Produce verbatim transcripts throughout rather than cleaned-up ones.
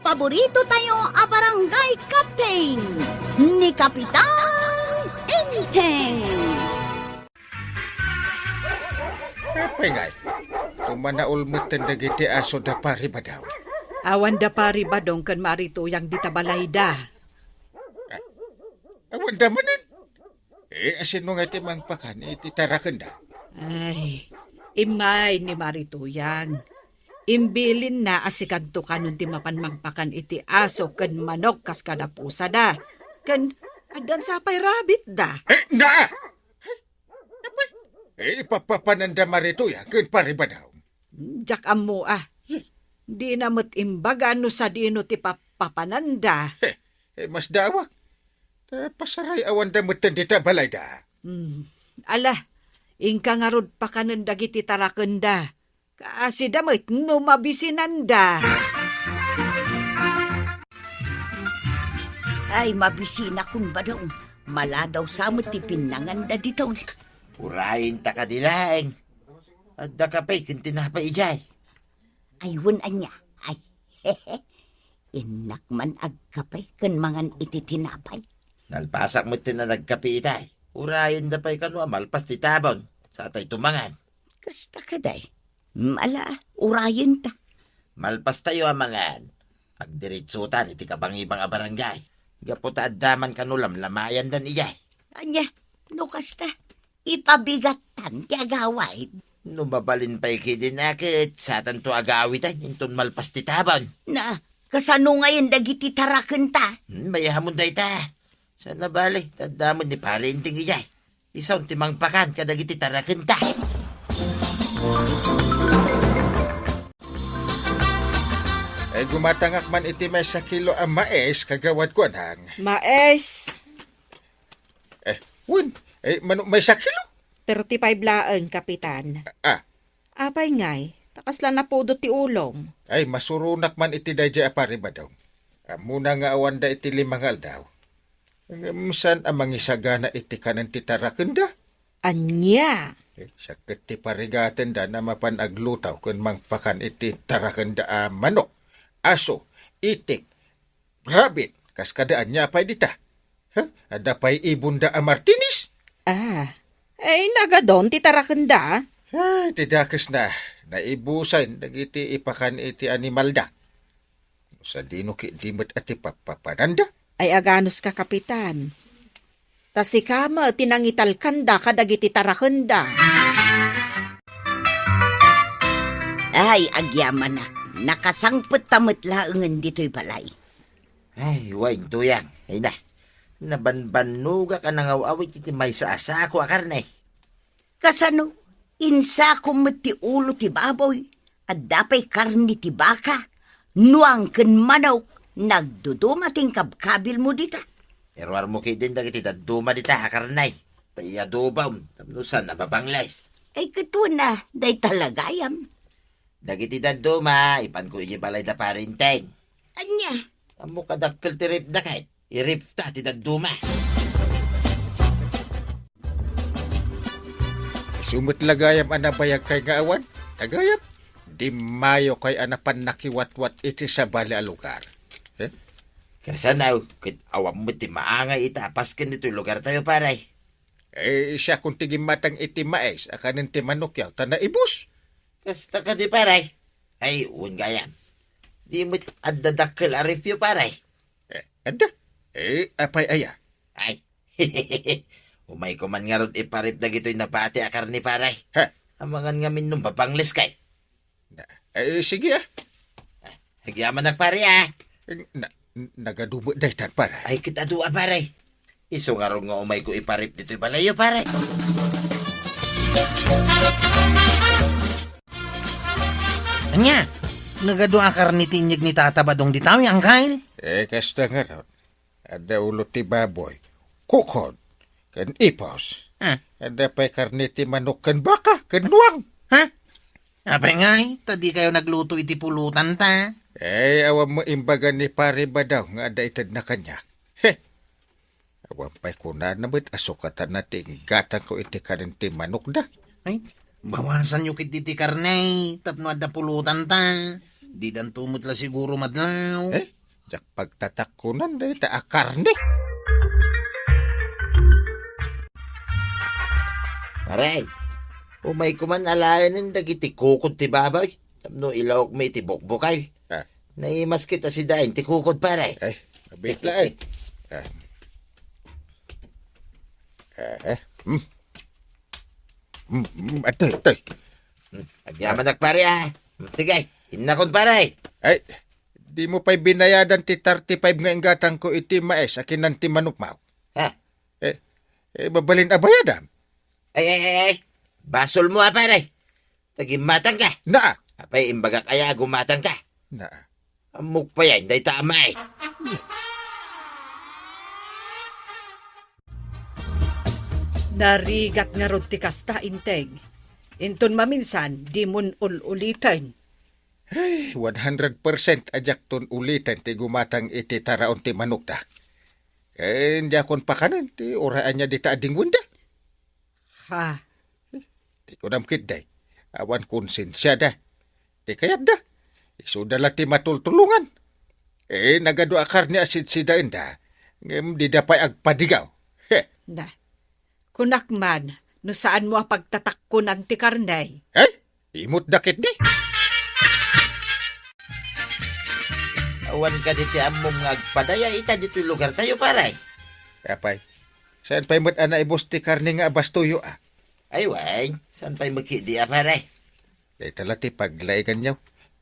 Paborito tayo a barangay captain, ni Kapitan Enteng. Apay ngay, tumanaol metten dagiti aso da Pari Badaw. Awan da Pari Badong ken Mari Tuyang dita balayda. Awan da manen. Eh, asino nga ti mangpakan iti tarakenda? Ay, immay ni Mari Tuyang. Imbilinna a sikanto kanon ti mapan mangpakan iti aso ken manok kas kada pusada. Ken addan sa pay rabbit da. Eh, na! Eh, ipapapananda Mari Tuyang ken Pari Badaw. Diak ammo a. Dina met imbaga no sadino ti papapananda. Eh, eh, masdaawak. Ta pasaray awan da metten dita balayda. Hmm. Ala, inka ngarud pakanen dagiti tarakenda. Kaasida met no mabisinanda. Ay, mabisinakon, Badong. Maladaw sa met ti pinnanganda ditoy. Urayen ta kadi laeng. Adda kape ken tinapay idiay. Ay, wen ania? Ay, innak man agkape ken mangan iti tinapay. Nalpasak met ti nagkape itay. Urayen da pay kano a malpas ti tabon. Satay tumangan. Kasta kaday. Mala, urayen ta. Malpas tayo a mangan. Agdiritsutan iti kabangibang a barangay. Gapu ta adda man kano lamlamayandan idiay. Ania, no kasta, ipabigattan ti agawid. No mabalin pay kidin a ket satanto agawidan inton malpas ti tabon. Na, kasano ngayen dagiti tarakenta? Hmm, mayahamon dayta. Sana bali, taddamen ni Pari Enteng idiay. Isu ti mangpakan kadagiti tarakenta. Ay, gumatangak man iti maysa kilo a mais, Kagawad Kuanang. Mais? Eh, wen, eh, mano, maysa kilo? Thirty-five laeng, Kapitan. Ah. Apay ngay, ta kasla napudot ti ulom. Ay, masuronak man iti daydiay a Pari Badong. Ammona nga awanda iti lima nga aldaw. Ngem saan a mangisagana iti kanen ti tarakenda? Ania? Eh, sakket ti parigatenda na mapan aglutaw ken mangpakan iti tarakenda a manok, aso, itik, rabbit, kas kada ania pay dita. Ha? Adda pay ibonda a Martinez? Ah, ay, nagadon ti tarakenda? Ay, ti dakesna, naibusay dagiti ipakan iti animalda. Sadino ketdi met a ti papapananda? Ay, aganuska, Kapitan. Ta sika met ti nangitalkanda kadagiti tarakenda. Ay, agyamanak, nakasangpet ta met laengen ditoy balay. Ay, wen, Tuyang, ay na, nabanbannogak a nangaw-awit iti maysa a sako a karne. Kasano? Insako met ti ulo ti baboy, adda pay karne ti baka, nuang ken manok, nagduduma ti inkabkabilmo dita. Iruarmo ketdin dagiti dadduma dita a karne, ta iadobam, tapno saan a mabangles. Ay, ket wen a, dayta la gayam. Dagiti dadduma, ipanko idiay balay da Pari Enteng. Ania? Ammok a dakkel ti ref da ket. I-ref ta ti dadduma. Isu met la gayam a nabayagkay nga awan, a gayam, di mayokay a napan nakiwatwat iti sabali a lugar. Eh? Kasano, ket awan met ti maangay iti a pasken ditoy lugartayo, pare. Eh, siakon ti gimmatang iti mais a kanen ti manokyo, ta naibus. Kasta kadi, pare? Ay, wen gayam. Di met adda dakkel a refyo, pare. Eh, adda? Eh, apay aya? Ay. Umayko man ngarud iparip dagitoy nabati a karne, pare. Ha? Amangan ngamin no mabangles kay. Na, eh, sige, ah. Agyamanak, pare, ah. Eh, na, nagadu met daytan, pare. Ay, ket adu a, pare. Isu ngarud nga umayko iparip ditoy balayyo, pare. Ania? Nagadu a karne ti inyeg ni Tata Badong dita, Angkel? Eh, kasta ngarud. Adda ulo ti baboy, kukod, ken ipos. Ah. Adda pay karne ti manok ken baka, ken nuang. Ha? Apay ngay, ta dikayo nagluto iti pulotanta? Eh, awan met imbaga ni Pare Badaw nga adda itedna kaniak. He! Awan pay kunana met a sukatanna ti inggatangko iti kanen ti manokda. Ay, bawasanyo ketdi ti karne, tapno adda pulotanta. Didanto met la siguro madlaw. Eh? Diak pagtatakkunan dayta a karne. Pare, umayko man alaenen dagiti kukod ti baboy tapno ilawokmi iti bukbukel. Ah. Naimas ket a sidain ti kukod, pare. Ay, mabitla, eh. Ah. Eh, eh. Hmm. Hmm, hmm, atoy, atoy. Hmm, agyamanak, pare, ah. Hmm, sige, innakon, pare. Ay, dimo pay binayadan ti thirty-five nga inggatangko iti mais a kinan ti manukmo. Ha? Eh, eh, mabalin a bayadam? Ay, ay, ay, ay. Basolmo, ah, pare. Tagimmatangka. Naa. Apay, imbagak aya a gumatangka? Naa. Ammok pay ay, dayta a mais. Narigat ngarud ti kasta, Inteng. Inton maminsan, dimon ul-uliten. Ay, one hundred percent a diakton uliten ti gumatang iti taraon ti manokda. Ken diakon pakanen ti uray ania dita a dingwenda. Ha? Di kunam ketdi, awan konsensiada. Di kayatda. Isuda la ti matultulongan. Eh, nagadu a karne a sidsidaenda, ngem dida pay agpadigaw. He. Na, kunak man, no saanmo a pagtatakkunan ti karne. Eh? Imutda ketdi. Awan kadi ti ammom nga agpadaya ita ditoy lugartayo, pare? Apay, saan pay met a naibus ti karne nga abastoyo, a? Ay, wen, saan pay met ketdi a, pare? Dayta la ti paglaeganyo.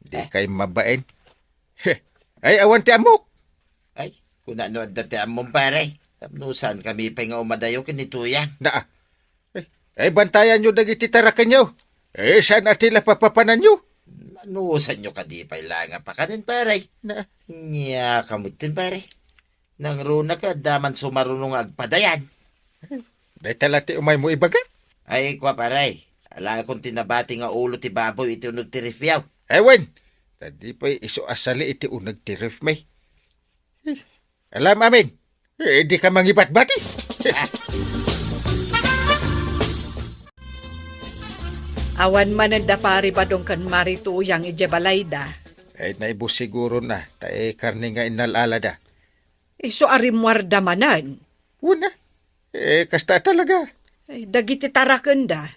Di Eh. kay mabain. He. Ay, awan ti ammok. Ay, kuna no adda ti ammom, pare. Tapno saankami pay nga umadayo ken ni Tuyang. Naa. Eh, eh, bantayanyo dagiti tarakenyo. Eh, saan a ti la papapananyo? Manusanyo kadi pay la nga pakanen, pare. Na. Nia, kamutin, pare. Nangruna ka, adda man sumaruno nga agpadayan. Dayta la ti umaymo ibaga? Ay, kua, pare. Alaekon ti nabati nga ulo ti baboy iti uneg ti refyaw. Ewen! Ta di pay isu a sali iti uneg ti refmi. Eh, alam amin. Eh, di ka mangibatbati. Awan manen da Pari Badong ken Mari Tuyang idiay balayda. Ay, naibus siguro na, ta, eh, karne nga innal-alada. Isu a rimmuarda manen. Wen a. Eh, kasta talaga. Ay, dagiti tarakenda.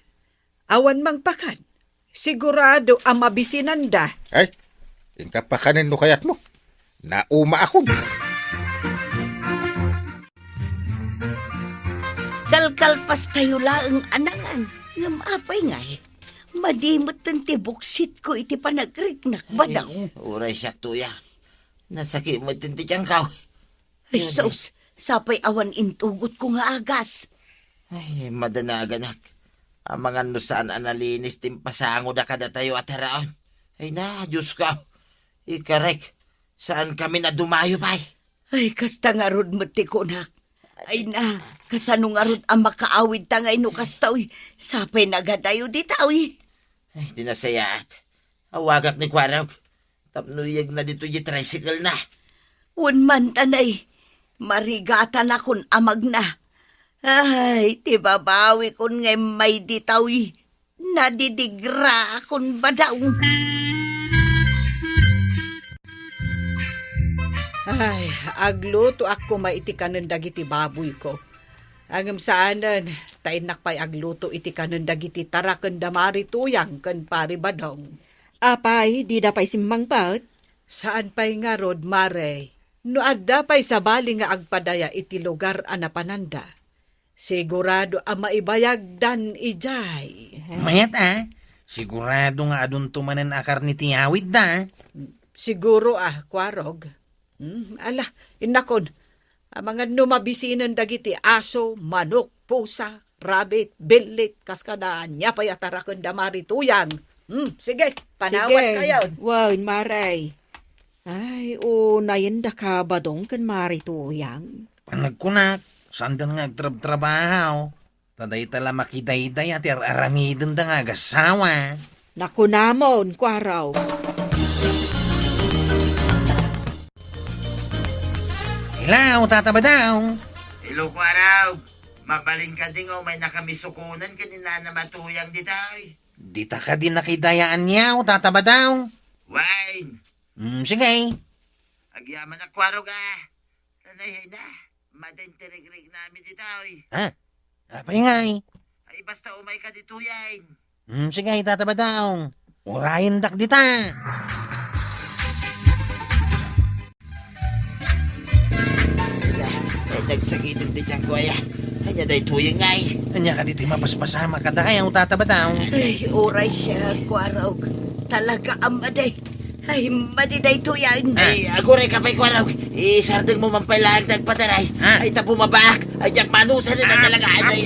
Awan mangpakan. Sigurado a mabisinanda. Ay, inka pakanen no kayatmo. Naumaakon. Kalkalpastayo laeng a nangan. Ngem apay ngay? Madi metten ti buksitko iti panagriknak, Badong. Ay, uray siak, Tuyang. Nasakit metten ti tiangko. Ay, Dios, sus, sapay awan intugotko nga agas. Ay, madanaganak. Amangan no saan a nalinis ti impasangoda kadatayo a taraon. Ay na, Diosko. Ikarek, saankami a dumayo pay. Ay, kasta ngarud met ti kunak. Ay na, kasano ngarud a makaawidta ngay no kasta, uy? Sapay nagadayo dita, uy. Ay, ti nasayaat. Awagak ni Kuarog. Tapno iyegna ditoy diay tricycle na. Wen man, tanay, marigatanakon a magna. Ay, ti babawikon nga immay dita, uy. Nadidigraakon, Badong. Ay, aglutoak koma iti kanen dagiti baboyko. Ngem saanen, ta innak pay agluto iti kanen dagiti tarakenda Mari Tuyang ken Pari Badong. Apay, dida pay simmangpet? Saan pay ngarud, Mare. No adda pay sabali nga agpadaya iti lugar a napananda, sigurado a maibayagdan idiay. Mayat a, sigurado nga adunto manen a karne ti awidda. Siguro a, Kuarog. Hmm, ala, innakon. Amangan no mabisinen dagiti aso, manok, pusa, rabbit, billit, kas kada ania pay a tarakenda Mari Tuyang. Hmm, sige, panawat kayon. Wen, Mare. Ay, unayen daka Badong ken Mari Tuyang. Panagkunak, saanda nga agtrabtrabaho. Ta dayta la makidaydaya ti ar-aramidenda nga agassawa. Nakunamon, Kuarog. Hello, Tata Badong. Hello, Kuarog. Mabalin kadi nga umaynakami sukonen ken ni Nanang Tuyang ditoy? Dita kadi nakidayaan, Tata Badong? Wen. Hmm, sige. Agyamanak, Kuarog, a. Tanay, hay na. Madi ti rigriknami ditoy. Ha? Apay ngay? Ay, basta umayka ditoyen. Hmm, sige, Tata Badong. Urayendak dita. Ay, nagsakiten ti tiyanko, aya. Ania daytoyen ngay? Ania kadi ti mapaspasamak kadakayo, Tata Badong? Ay, uray siak, Kuarog. Talaga a madi. Ay, madi daytoyen. Ay, aguray ka pay, Kuarog. Isardengmo man pay laeng ti agpataray. Ah. Ay, ta bumabaak. Ay, diak manusa ni talaga. Ay, ay.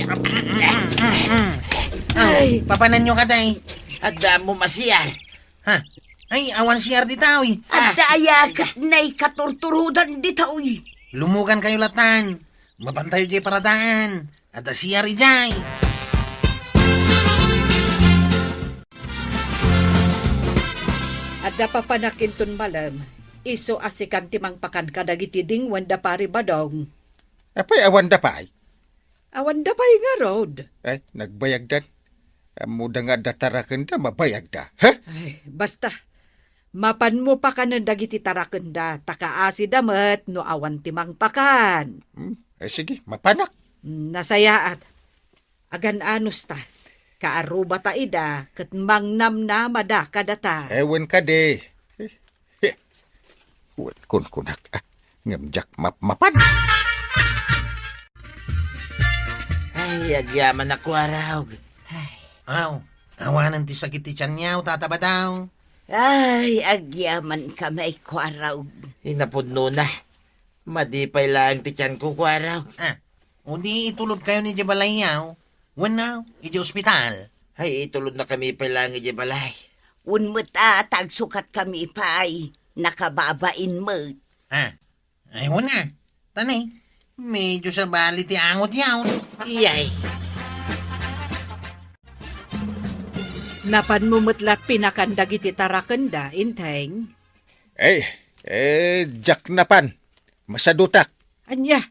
Ay, papananyo kadi? Adda mo masiar. Ha? Ay, awan siar ditoy. Adda aya ket naikaturturodan ditoy. Lumugankayo latan. Mapantayo diay paradaan. Adda siar idiay. Adda papanak inton malem, isu a sikan ti mangpakan kadagiti dingwen da Pari Badong. Apay, awanda pay? Awanda pay ngarud. Ay, nagbayagdan. Ammoda nga adda tarakenda, mabayagda. Ha? Ay, basta. Mapanmo pakanen dagiti tarakenda, ta kaasida met no awan ti mangpakan. Hmm, ay, sige, mapanak. Hmm, nasayaat. Agan-anos ta. Kaarruba ta ida, ket mangnamnamada kadata. Ewen kadi. Eh, eh. Wen kunkunak, ah, ngem diak mapmapan. Ay, agyamanak, Kuarog. Ay. Aw, awanen ti sakit ti tianyo, Tata Badong. Ay, agyamankami, Kuarog. Inapudno na. Madi pay laeng ti tianko, Kuarog. Ah, udi itulodkayon idiay balayyo. Wenno, idiay ospital. Ay, itulodnakami pay laeng idiay balay. Wen met a, ta agsukatkami pay. Nakababain met. Ah, ay, wenno. Tanay, medyo sabali ti angotyo. Iyay. Napanmo met la pinakan dagiti tarakenda, Inteng? Ay, eh, diak napan. Masadutak. Ania?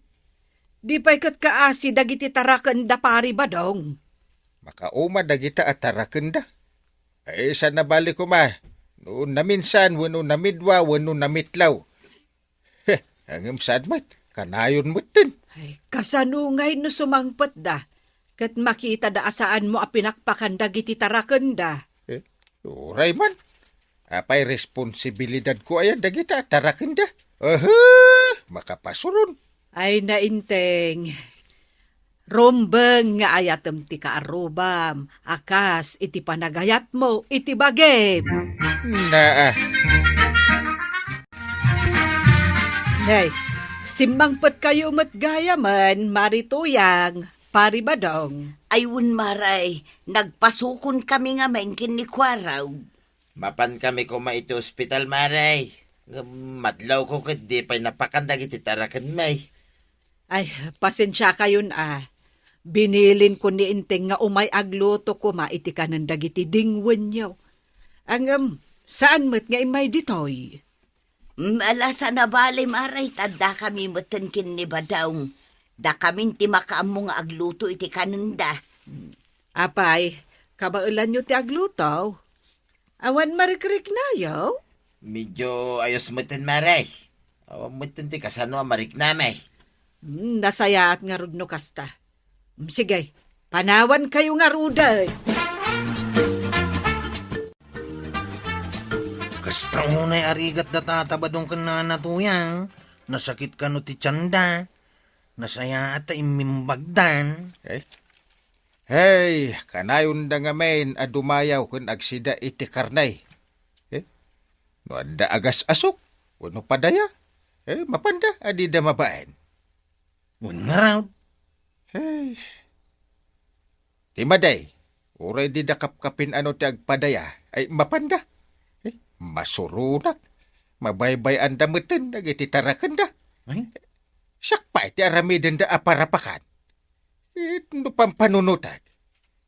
Di pay ket kaasi dagiti tarakenda, Pari Badong? Makauma dagita a tarakenda. Ay, saan a bali koma no naminsan wenno namidwa wenno namitlaw. He, ngem saan met, kanayon metten. Ay, kasano ngay no sumangpetda ket makitada a saanmo a pinakpakan dagiti tarakenda? Eh, uray man. Apay responsibilidadko aya dagita a tarakenda? Aha, makapasuron. Ay, nainteng. Rumbeng nga ayatem ti kaarrubam a kas iti panagayatmo iti bagim. Naa. Nay, simmangpetkayo met gayamen, Mari Tuyang, Pari Badong. Ay, wen, Maray, nagpasukonkami ngamin ken ni Kuarog. Mapankami koma iti ospital, Maray. Ngem madlawko ket di pay napakan dagiti tarakenmi. Ay, pasensiakayon a. Binilinko ni Inteng nga umay agluto koma iti kanen dagiti dingwenyo. Ngem, saan met nga immay ditoy? Mm, ala, saan a bali, Maray, ta addakami metten ken ni Badong. Dakamin ti makaammo nga agluto iti kanenda. Apay, kabaelanyo ti agluto? Awan marikriknayo? Medyo ayos metten, Maray. Awan metten ti kasano a mariknami. Hmm, nasayaat ngarud no kasta. Hmm, sige, panawankayo ngaruden. Kasta unay a rigat da Tata Badong ken Nana Tuyang. Nasakit kano ti tianda. Nasayaat ta immimbagdan. Eh? Hey, kanayonda ngamin a dumayaw ken agsida iti karne. Eh? No adda agas-asok, wenno padaya, eh, mapanda a dida mabaen. Wen ngarud. Hey. Ti madi, uray dida kapkapin-ano ti agpadaya, ay mapanda. Eh, masuronak. Mabaybay-anda metten dagiti tarakenda. Ay? Siak pay ti aramidenda a parapakan. Eh, no pampanunotek,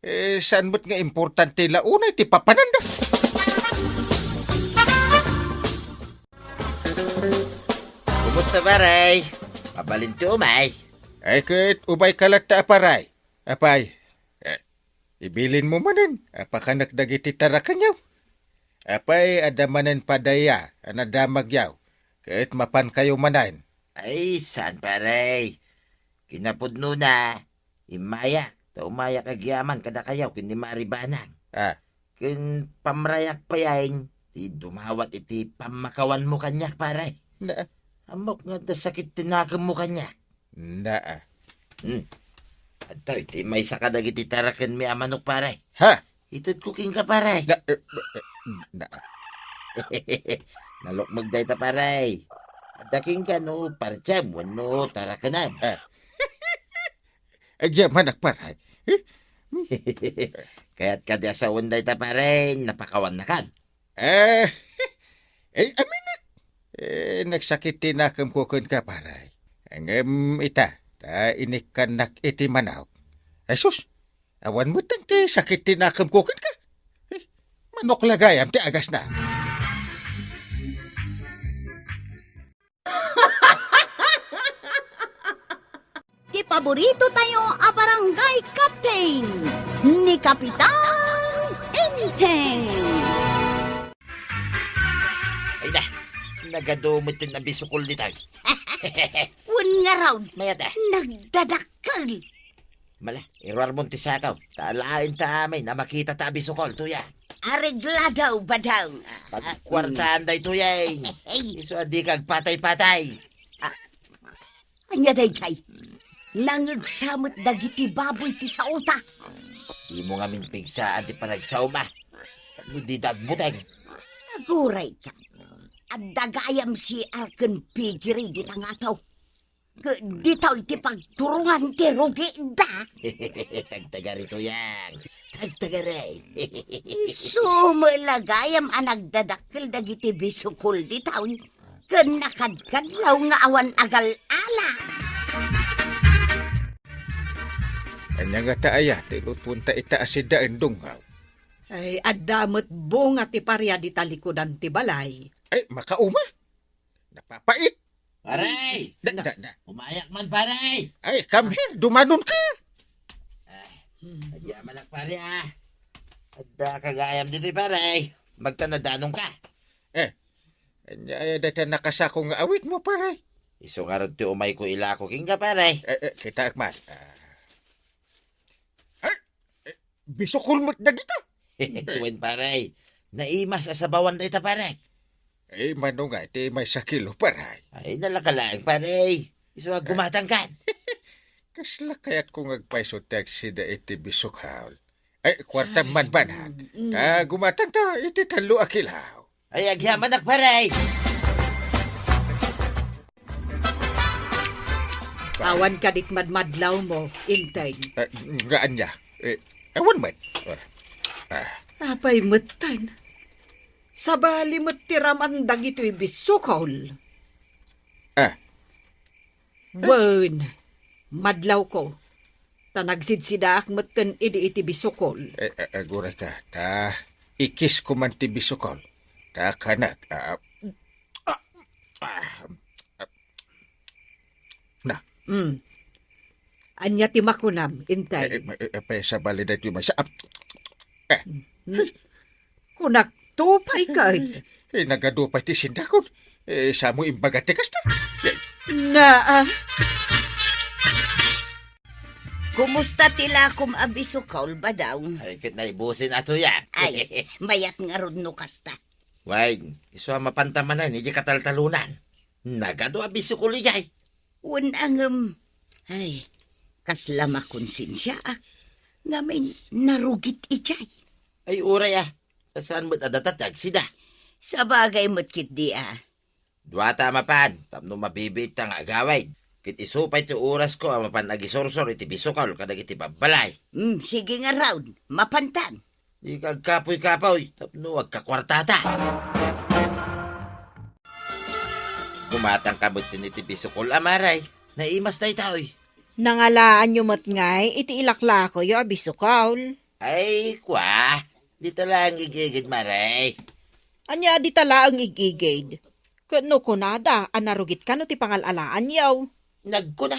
eh, saan met nga importante la unay ti papananda. Kumusta, Maray? Mabalin ti umay? Ay, ket umayka latta a Paray. Apay, eh, ibilinmo manen a pakanek dagiti tarakenyo. Apay, adda manen padaya a nadamagyo. Ket mapankayo manen. Ay, saan, pare? Kinapudnona, immayak, ta umayak agyaman kadakayo ken ni Mari Banang. Ah. Ken pamrayak payen, ti dumawat iti pammakawanmo kaniak, pare. Na. Ammok nga adda sakit ti nakemmo kaniak. Na. Hmm. Adtoy, ti maysa kadagiti tarakenmi a manok, pare. Ha? Itedko kenka, pare. Na, eh, eh, eh, na. Nalukmeg dayta, pare. Adda kenka no partiam wenno tarakenem. Eh. Agyamanak, pare. Eh? Kayat kadi a sawen dayta, pare, napakawannakan. Eh, eh, aminak. Eh, nagsakit ti nakemko kenka, pare. Ngem ita, ta inikkannak iti manok. Ay sus, awan met ti sakit ti nakemko kenka. Eh, manok la gayam ti agasna. Ti paborito tayo a barangay captain, ni Kapitan Enteng. Ay na, nagadu met ti nabisukol ditoy. Wen ngarud, mayat, eh, nagdadakkel. Mala, iruarmon ti sakaw. Ta alaen ta amin a makita ta abisukol, tuya. Areglado, badaw. Pagkuartaan daytoy, eh. Hey. Isu a dika agpatay-patay. Ah, ania daydiay? Nangegsa met dagiti baboy ti saota. Dimo ngamin pigsaan ti panagsaom, a. No dida agbuteng. Agurayka. Adda gayam C R ken piggery dita nga adaw. Ket ditoy ti pagturongan ti rugida. Tagtagari, tuyang. Tagtagari. Isu met la gayam a nagdadakkel dagiti bisukol ditoy. Ken nakadkadlaw nga awan agal-ala. Ania ngata aya ti lutuenta ita a sidaen, Dunggaw? Ay, adda met bunga ti paria dita likudan ti balay. Ay, makauma? Napapait. Pare! Da, da, da. Umayak man, pare! Ay, come here, dumanon ka! Ay, agyamanak, pare, ah. Adda ka gayam ditoy, pare. Magtanadanon ka. Eh, ania aya dayta nakasako nga awitmo, pare? Isu ngarud ti umayko ilako kenka, pare. Eh, eh, kitaek man. Ah. Ay, eh, bisukol met dagita. Wen, pare. Naimas a sabawan dayta, pare. Ay, mano nga iti maysa kilo, pare? Ay, nalaka laeng, pare. Isu a gumatangkan. Kasla kayatko nga agpayso ti agsida iti bisukol. Ay, kuartam man banag. Mm, mm. Ta gumatangta iti tallo a kilo. Ay, agyamanak, pare. Awan kadit madmadlawmo, Enteng. Eh, nga ania? Eh, awan met. Ah. Apay metten? Sabali met ti raman dagitoy bisukol. Ah. Wen, madlawko. Ta nagsidsidaak metten idi iti bisukol. Eh, eh, agurayka, ta ikisko man ti bisukol. Ta kanak, ah, ah, ah, ah, na. Mm. Ania ti makunam, Enteng? Eh, eh, eh, eh, sabali daytoy maysa. Ah, eh. Mm. Kunak, tupay ket. Eh, nagadu pay ti sindakon. Eh, samo imbaga ti kasta. Eh. Naa. Kumusta ti lakom a bisukol, badaw? Ay, ket naibusin a tuyang. Ay, mayat ngarud no kasta. Wen, isu a mapanta manen iti kataltalonan. Nagadu a bisukol idiay. Wen a ngem, ay, kasla makonsensiaak. Ngamin, narugit idiay. Ay, uray a. Ta saan met a data ti agsida? Sabagay met ketdi a. Duata a mapan, tapno mabibiitta nga agawid. Ket isu pay ti orasko a mapan agisursor iti bisukol kadagiti babbalay. Mm, sige ngarud, mapantan. Dika agkapuy-kapuy, tapno agkakuartata. Gumatang ka met iti bisukol, a, pare. Naimas daytoy. Nangalaanyo met ngay iti ilaklakoyo a bisukol? Ay, kua, dita laeng ig-igid, pare. Ania a dita laeng ig-igid? Ket no kunada a narugit kano ti pangal-alaanyo? Nagkuna.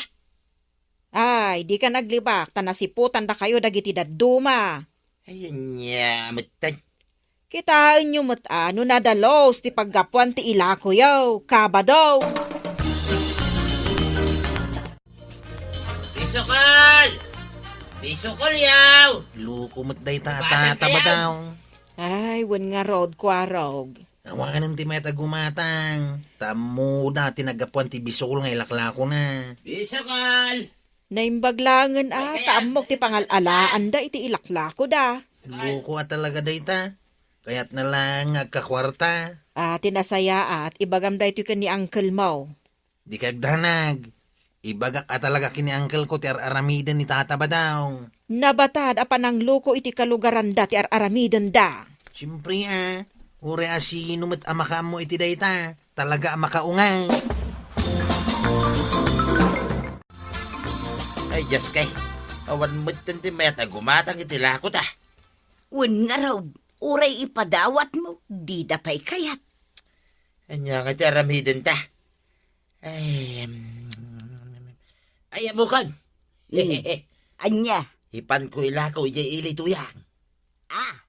Ay, dika naglibak ta nasiputandakayo dagiti dadduma. Ay, ania metten. Kitaenyo met a no nadalus ti paggapuan ti ilakoyo, kabado. Bisukol! Bisukol yaw! Loko met dayta a Gumatang tata, kayaw. Badaw. Ay, wen ngarud, Kuarog. Awanen ti mayat a gumatang. Ta ammoda ti naggapuan ti bisukol nga ilaklakona. Bisukol! Naimbag laengen a, ta ammok ti pangal-alaanda iti ilaklakoda. Loko a talaga dayta. Kayatna laeng nga agkakuarta. A, ti nasayaat, ibagam daytoy ken ni uncle mo. Di kagdanag. Ibagak a talaga ken ni uncle ko ti ar-aramiden ni Tata Badaw. Nabatad a panangloko iti kalugaranda ti ar-aramidenda. Siempre a, uray a sino met a makaammo iti dayta, talaga a makaunga. Ay, Diyos kay, awan metten ti mayat a gumatang iti lakota. Wen ngarud, uray ipadawatmo, dida pay kayat. Ania nga ti aramidenta? Ay, em, ay, ammokon. Hmm. Ania? Ipanko ilako idiay ili tuyang. Ah,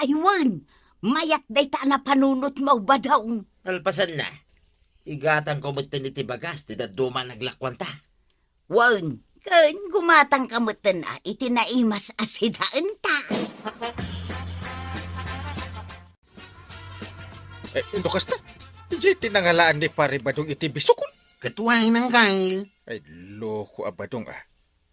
ay wen, mayat dayta a napanunotmo, Badaw. Kalpasanna, igatangko metten iti bagas ti dadduma a naglakuanta. Wen, ken gumatangka metten a iti naimas a sidaenta. Eh, no kasta, idiay ti nangalaan ni Pare Badong iti bisukol. Ket wen, Angkel. Ay, loko a Badong, ah.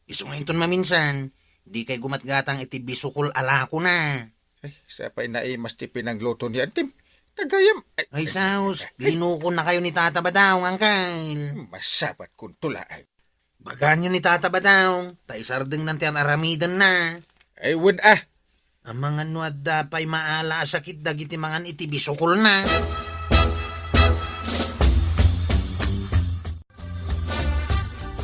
Isu nga inton maminsan, dikay gumatgatang iti bisukol a lakona. Ay, sa pay naimas ti pinangluto ni Antim. Tagayam. Ay, ay, saos, linukonnakayo ni Tata Badaw, Angkel. Masabat kunto laeng. Bagaanyo ni Tata Badaw, ta isardengnan ti ar-aramidenna. Ay, wen, ah. Amangan no adda pay maala a sakit dagiti mangan iti bisukolna.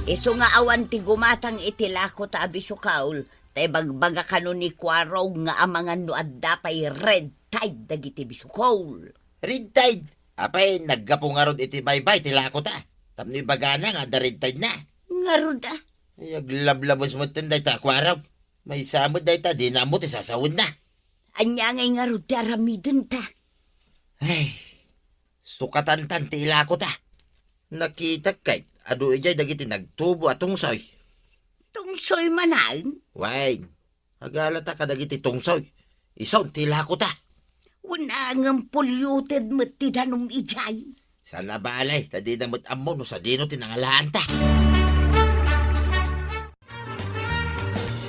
Isu nga awan ti gumatang iti lakota a bisukol, ta ibagbaga kano ni Kuarog nga amangan no adda pay red tide dagiti bisukol. Red tide? Apay, naggapu ngarud iti baybay ti lakota. Tapno ibagana nga adda red tide na. Ngarud, ah. Ay, aglablabos metten dayta a Kuarog. Maysa met dayta, dina ammo ti sasawenna. Ania ngay ngarud ti aramidenta? Ay, sukatantan ti ilakota. Nakitak ket adu idiay dagiti nagtubo a tungsoy. Tungsoy manen? Wen, agalata kadagiti tungsoy. Isu ti ilakota. Wen a ngem polluted met ti danum idiay. Saan a bale, ta dida met ammo no sadino ti nangalaanta.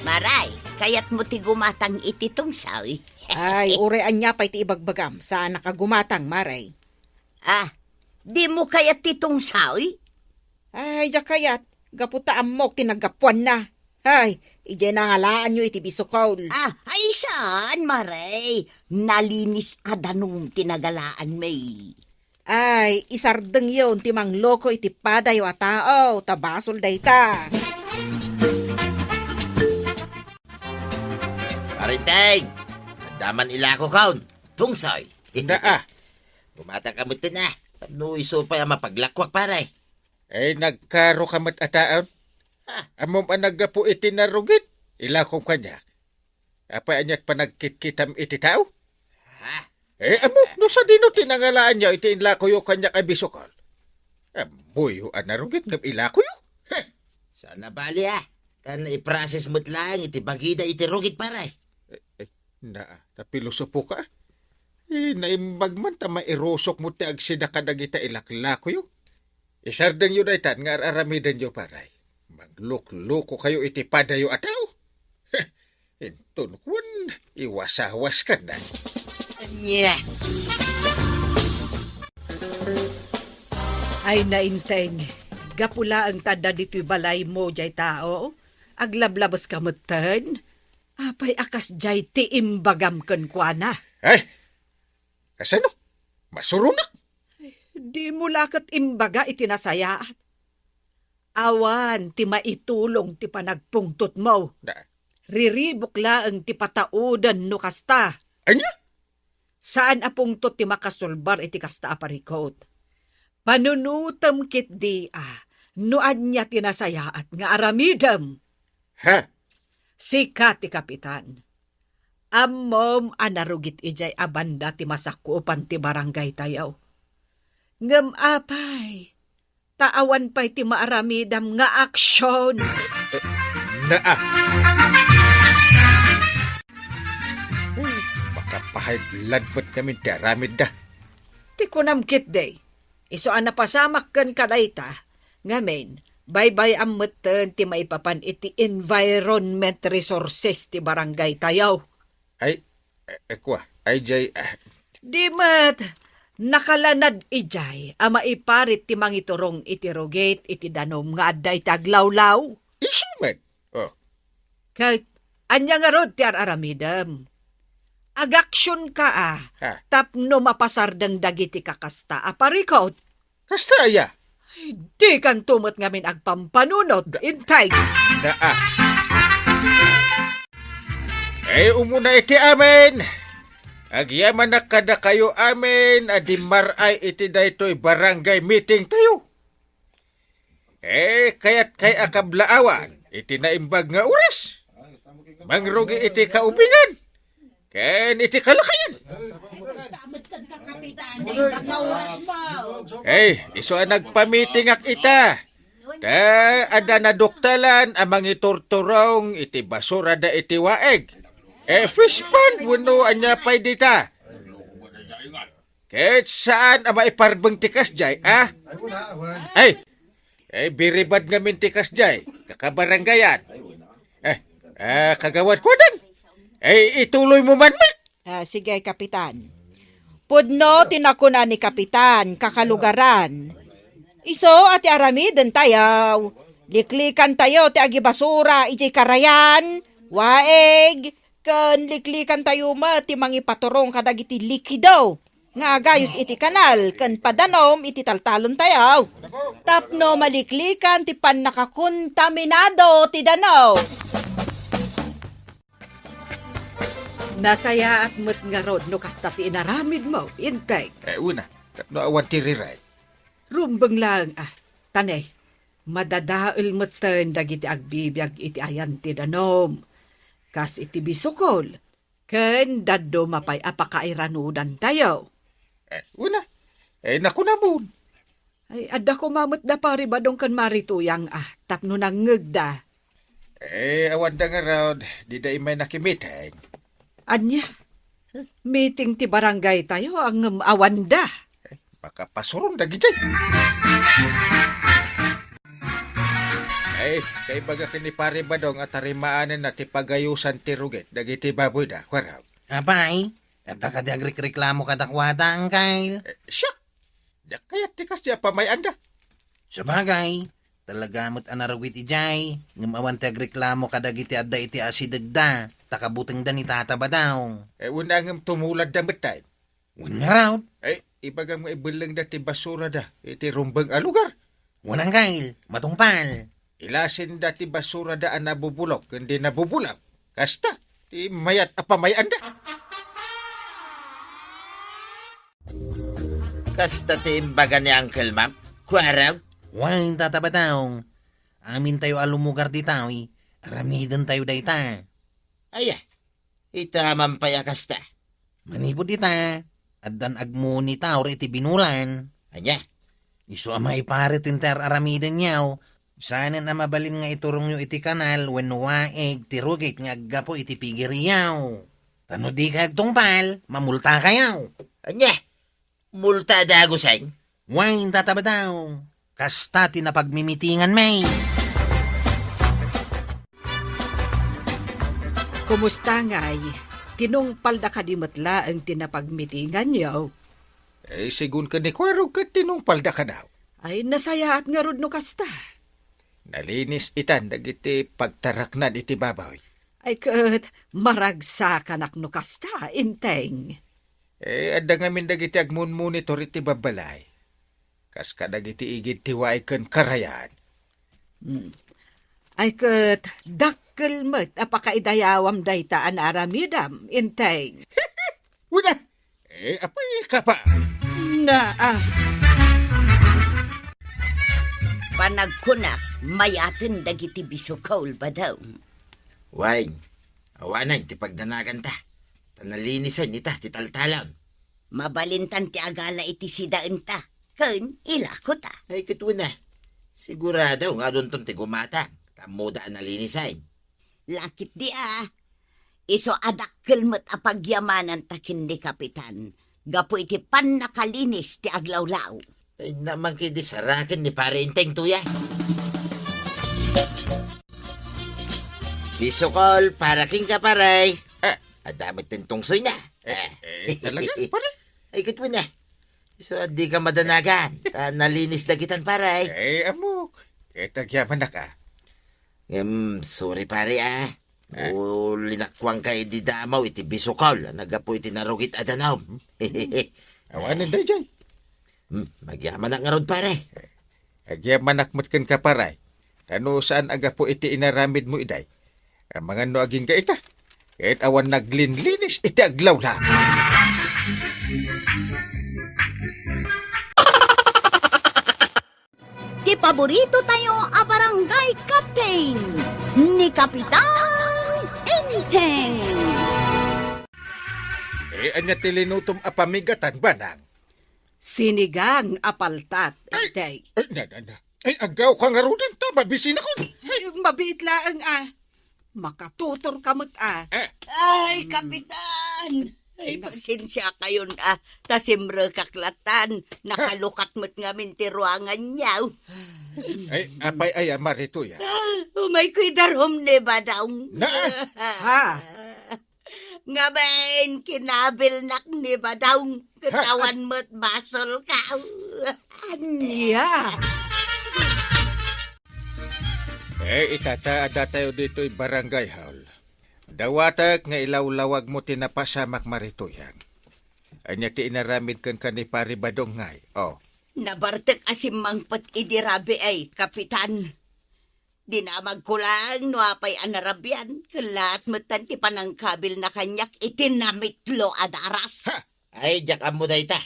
Maray, kayatmo ti gumatang iti tungsoy? Ay, uray ania pay ti ibagbagam, saanak a gumatang, Maray. Ah, dimo kayat ti tungsoy? Ay, diak kayat, gapu ta ammok ti naggapuanna. Ay, idiay nangalaanyo iti bisukol. Ah, ay saan, Maray? Nalinis a danum ti nagalaanmi. Ay, isardengyon ti mangloko iti padayo a tao, ta basol dayta. Parinteng, adda man ilakokon, tungsoy. Naa. Gumatang ka met a, tapno isu pay a mapaglakuak, pare. Ay, nagkaro ka met a taon. Ah. Ammom a naggapu iti narugit, ilakom kaniak. Apay aniat panagkitkitam iti tao? Ha? Eh, ammo, no sadino ti nangalaanyo iti inlakoyo kaniak a bisukol? Ammoyo a narugit ngem ilakoyo? Heh! Saan a bali, ah. Tan iprases met laeng iti bagida iti rugit, pare. Eh, eh, naa, ta pilosopo ka, ah. Eh, naimbag man ta mairusok mo ti agsida kadagita ilaklakoyo. Isardengyo daytan nga ar-aramidenyo, pare. Maglukluko kayo iti padayo a tao. Heh! Inton kuan, iwasawas kada. Ania? Ay, Nainteng, gapu laeng ta adda ditoy balaymo diay tao, aglablabes ka metten? Apay a kasdiay ti imbagam kenkuana? Ay, kasano? Masuronak? Ay, dimo la ket imbaga iti nasayaat. Awan ti maitulong ti panagpungtotmo. Da. Riribuk laeng ti patauden no kasta. Ania? Saan a pungtot ti makasolbar iti kasta a parikut. Panunotem ketdi a no ania ti nasayaat nga aramidem. Ha? Sika ti kapitan. Ammom a narugit idiay a banda ti masakupan ti barangaytayo. Ngem apay, ta awan pay ti maaramidam nga aksyon. Eh, eh, naa. Uy, maka-high blood met ngamin ti aramidda. Ti kunam ketdi, isu a napasamak ken kadayta, ngamin, baybay-am metten ti maipapan iti environment resources ti barangaytayo. Ay, eh, eh, kua, ay, jay, ah. Di met, nakalanad idiay a maiparit ti mangiturong iti rugit iti danum nga adda iti aglawlaw. Isu met. Oh. Ket, ania ngarud ti ar-aramidem? Agaksionka a, Ha? tapno mapasardeng dagiti kakasta a parikut. Kasta aya? Ay, dikanto met ngamin agpampanunot, Da- intay. Naa. Eh, umuna iti amin. Agyamanak kadakayo amin a dimmar-ay iti daytoy barangay meeting tayo. Eh, kayat kay a kablaawan iti naimbag nga oras. Mangrugi iti kaubingan. Ken iti kalakayan. Hey, isu a nagpamitingak ita. Ta adda naduktalan a mangiturturong iti basura da iti waeg. Eh, fish pond, wenno ania pay dita. Ket saan a maiparbeng ti kasjay, a? Ay, ay, biribad ngamin ti kasjay, kakabarangayan. Eh, ah, kagawad ko, dang. Eh, ituloy mo man, met. Ah, sige, Kapitan. Pudno ti nakuna ni Kapitan, kakalugaran. Isu a ti aramiden tayo, liklikan tayo ti agibasura iti karayan, waeg, ken liklikan tayo met ti mangipaturong kadagiti likido nga agayus iti kanal ken padanum iti taltalon tayo. Tapno maliklikan ti pannakakontaminado ti danum. Nasayaat met ngarud no kasta ti inaramidmo, Inteng. Eh, una, tapno awan ti riray. Rumbeng laeng, ah, ta ne, madadael metten dagiti agbibiag iti ayan ti danum, kas iti bisukol, ken dadduma pay a pakairanudantayo. Eh, una, eh, nakunamon. Ay, adda koma met da Pari Badong ken Mari Tuyang, ah, tapno nangngegda. Eh, awanda ngarud, dida immay nakimiting. Ania? Meeting ti barangay tayo, ngem awanda. Eh, makapasuron dagiti. Ay, kaibaga ken ni Pari Badong a tarimaanenna ti pagayusan ti rugit dagiti baboyda, kuarag. Apay, adda kadi agrikreklamo kadakuada, Angkel? Eh, siak! Diak kayat ti kasdiay a pamay-anda. Sabagay, talaga met a narugit idiay, ngem awan ti agreklamo kadagiti adda iti asidegda, ta kabutengda ni Tata Badaw. Eh, una ngem tumuladda met tayo. Wen ngarud? Eh, ibagam nga ibellengda ti basurada iti rumbeng a lugar. Wen, Angkel, matungpal. Ilasinda ti basurada a nabubulok ken di nabubulok. Kasta, ti mayat a pamay-anda. Kasta ti imbaga ni Uncle Mac, kuarag? Wen, Tata Badaw. Amintayo a lumugar ditoy, aramidentayo dayta. Aya, ita man pay a kasta. Manipud ita, addan agmunitaw iti binulan. Ania? Isu a maiparit ti ar-aramidenyo, saanen a mabalin nga iturongyo iti kanal wenno waeg ti rugit nga aggapu iti pigiriyo. Ta no dikayo agtungpal, mamultakayo. Ania? Multa a dagusen? Wen, Tata Badaw. Kasta ti napagmimitinganmi. Kumusta ngay? Tinungpalda kadi met laeng ti napagmitinganyo? Eh, sigun ken ni Kuarog ket tinungpalda kadaw. Ay, nasayaat ngarud no kasta. Nalinis itan dagiti pagtaraknan iti baboy. Ay ket, maragsakanak no kasta, Inteng. Eh, adda ngamin dagiti agmunmonitor iti babbalay. Kas kadagiti igid ti waeg ken karayan. Hmm. Ay ket, dakkel met a pakaidayawam dayta a naaramidam, Inteng. Una, eh, apay ka pa? Na, ah. Panagkunak, mayaten dagiti bisukol, Badaw. Wen, awanen ti pagdanaganta. Ta nalinisan ita ti taltalon. Mabalintan ti agala iti sidaenta ken ilakota. Ay, ket wen a. Sigurado nga adunton ti gumatang. Tammoda a nalinisan. Lakit di a. Isu a dakkel met a pagyamananta ken ni Kapitan gapu iti pannakalinis ti aglawlaw. Ay, naman kay di saraken ni Pare Enteng tuya. Bisukol, para kenka, pare. Ah. Adda met ti tungsoyna. Eh, eh, talaga, pare? Ay, ket wen a. Isu a dika madanagan. Ta nalinis dagitan, pare. Eh, ammok. Ket agyamanak a. Em, sorry, pare, ah. Ah. O, linakuanka idi damaw iti bisukol a naggapu iti narugit a danum. Awanen daydiay. Hmm, magyamanak ngarud, pare. Agyamanak met kenka, pare. Ta no saan a gapu iti inaramidmo idiay, amangan no agingga ita. Ket awan naglinlinis iti aglawlaw. Ti paborito tayo a barangay captain, ni Kapitan Enteng. Eh, ania ti linutom a pamigatan, Banang? Sinigang a paltat, Ay! Enteng. Ay, na, na, na. Ay, agawka ngaruden ta, mabisinakon. Ay, mabiit laeng, ah. Makatutorka met, ah. Eh. Ay, Kapitan! Ay, pasensiakayon, ah. Ta simrekak latan. Nakalukak met ngamin ti ruanganyo. Ay, apay aya, Maritoy, ah? Ah, umayko idarum ni Badong. Na, ah. Ha? Ngamin, kinabilnak ni Badong. Ha? Ket awan met basolko. Ania? Eh, ita ta, adda tayo ditoy barangay hall. Dawatek nga ilawlawagmo ti napasamak, Maritoyang. Ania ti inaramid kenka ni Pari Badong ngay? Oh. Nabartek a simmangpet idi rabii, Kapitan. Dinamagko laeng no apay a narabian, ket laat metten ti panangkabilna kaniak iti namitlo a daras. Ha! Ay, diak ammo dayta.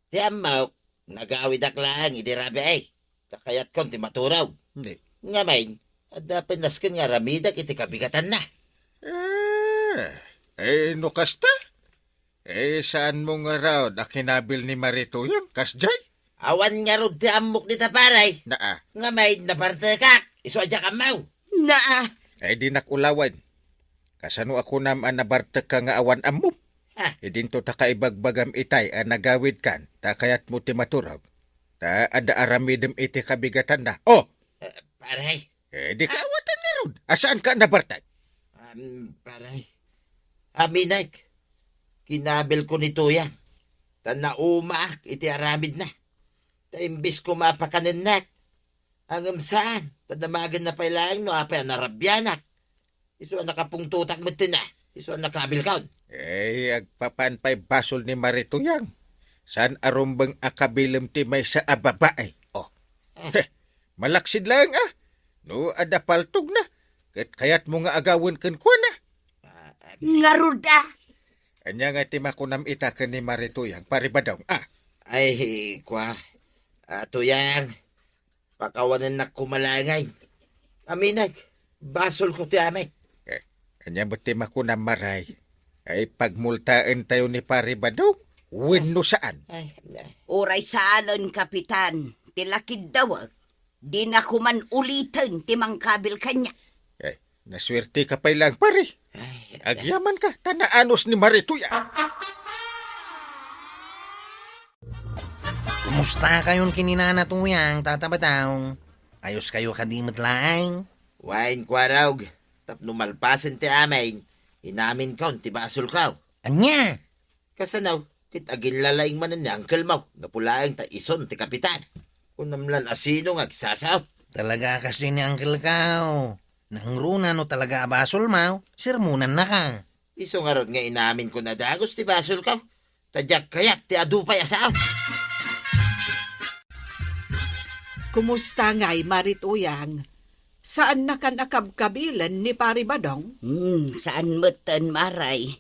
Ti ammok, nagawidak laeng idi rabii, ta kayatkon ti maturog. Ni? Ngamin, adda pay nasken nga aramidek iti kabigatanna. Eh, eh, no kasta? Eh, saanmo ngarud a kinabil ni Maritoyang, kasdiay? Awan ngarud ti ammok dita, pare. Naa. Ngamin, nabartekak. Isu a diak ammo. Naa. Eh, dinak ulawen. Kasano a kunam a nabartekka nga awan ammom? Ha? Idinto ta kaibagbagam itay a nagawidkan, ta kayatmo ti maturog. Ta adda aramidem iti kabigatanna. Oh! Eh, pare. Eh, di ka awatan ngarud. A saanka a nabartek? Um, pare. Aminek. Kinabilko ni Tuya. Ta naumaak iti aramidna. Ta imbes koma a pakanennak, ngem saan, ta damagenna pay laeng no apay a narabianak. Isu a nakapungtotak metten a, isu a nakabilkon. Eh, agpapan pay basol ni Maritoyang. Saan a rumbeng a kabilem ti maysa a babai. Oh. Ah. Heh, malaksid laeng a. No adda paltogna, ket kayatmo nga agawen kenkuana. Ah, ah. Ngarud a. Ania nga ti makunam ita ken ni Maritoyang, Pari Badong? Ah. Ay, kua. Ah, Tuyang, pakawanennak koma laeng. Aminek, basolko ti amek. Eh, ania met ti makunam, Maray? Ay, pagmultaentayo ni Pari Badong? Wenno saan? Ay, ay. Uray saanen, Kapitan, ti lakiddawek, dina koman uliten ti mangkabil kaniak. Eh, nasuerteka pay laeng, pare. Ay, ay. Agyamanka, ta naanus ni Maritoy, ah. Kumusta kayon ken ni Nana Tuyang, Tata Badong? Ayoskayo kadi met laeng? Wen, kuarog, tapno malpasen ti amin, inaminkon ti basolko. Ania? Kasano, ket agillalaing manen ni uncle mo, gapu laeng ta isun ti kapitan. Kunam lan a sino nga agsasaot. Talaga a kasdi ni uncle ko. Nangruna no talaga a basolmo, sermonannaka. Isu ngarud nga inaminkon a dagus ti basolko. Ta diak kayat ti adu pay a sao. Kumusta ngay, Marit Uyang? Saannakan a kabkabilen ni Pari Badong? Hmm, saan metten, Maray.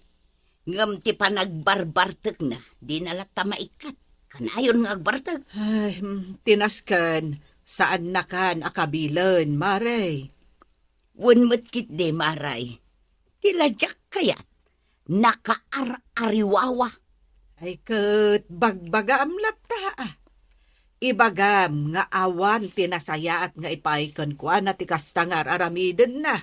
Ngem ti panagbarbartekna, dina latta maikkat. Kanayon nga agbartek. Ay, hmm, ti nasken, saannakan a kabilen, Maray. Wen met ketdi, Maray. Ti la diak kayat, nakaar-ariwawa. Ay, ket bagbagaam latta, a. Ibagam nga awan ti nasayaat nga ipaay kenkuana ti kasta nga ar-aramidenna.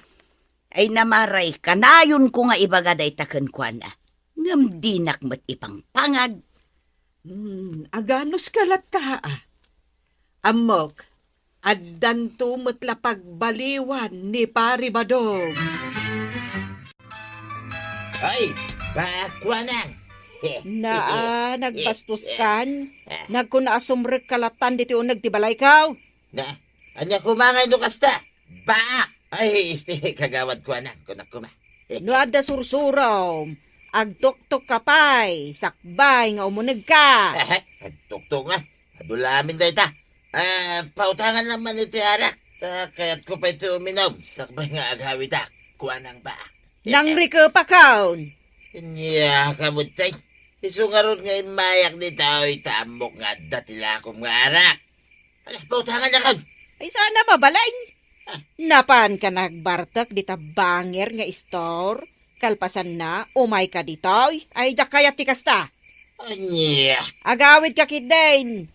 Ay, Mare, kanayonko nga ibaga dayta kenkuana, ngem dinak met ipangpangag. Hmm, aganuska latta, a. Ammok, addanto met la pagbaliwan ni Pari Badong. Ay, baak kuanang. Naa, nagbastos kan. Nagkuna a sumrekka lattan ditoy uneg ti balayko. Na, ania koma ngay no kasta? Baak! Ay, isti, kagawad kuanang, kunak koma. No adda sursurom, agtuktok ka pay, sakbay nga umunegka. Aha, agtuktok nga. Adu la amin dayta. Ah, pautangan lang man iti arak. Ta kayatko pay ti uminom, sakbay nga agawidak. Kuanang baak. Nangrikepakon. Ania ka met tay. Isu ngarud nga immayak ditoy, ta ammok nga adda ti lakom nga arak. Ala, pautangan na kan. Ay, saan na mabalin? Ah. Napan ka nagbartek dita banger nga istor? Kalpasan na, umay ka ditoy. Ay, diak kayat ti kasta. Ania? Agawid ka ketdin.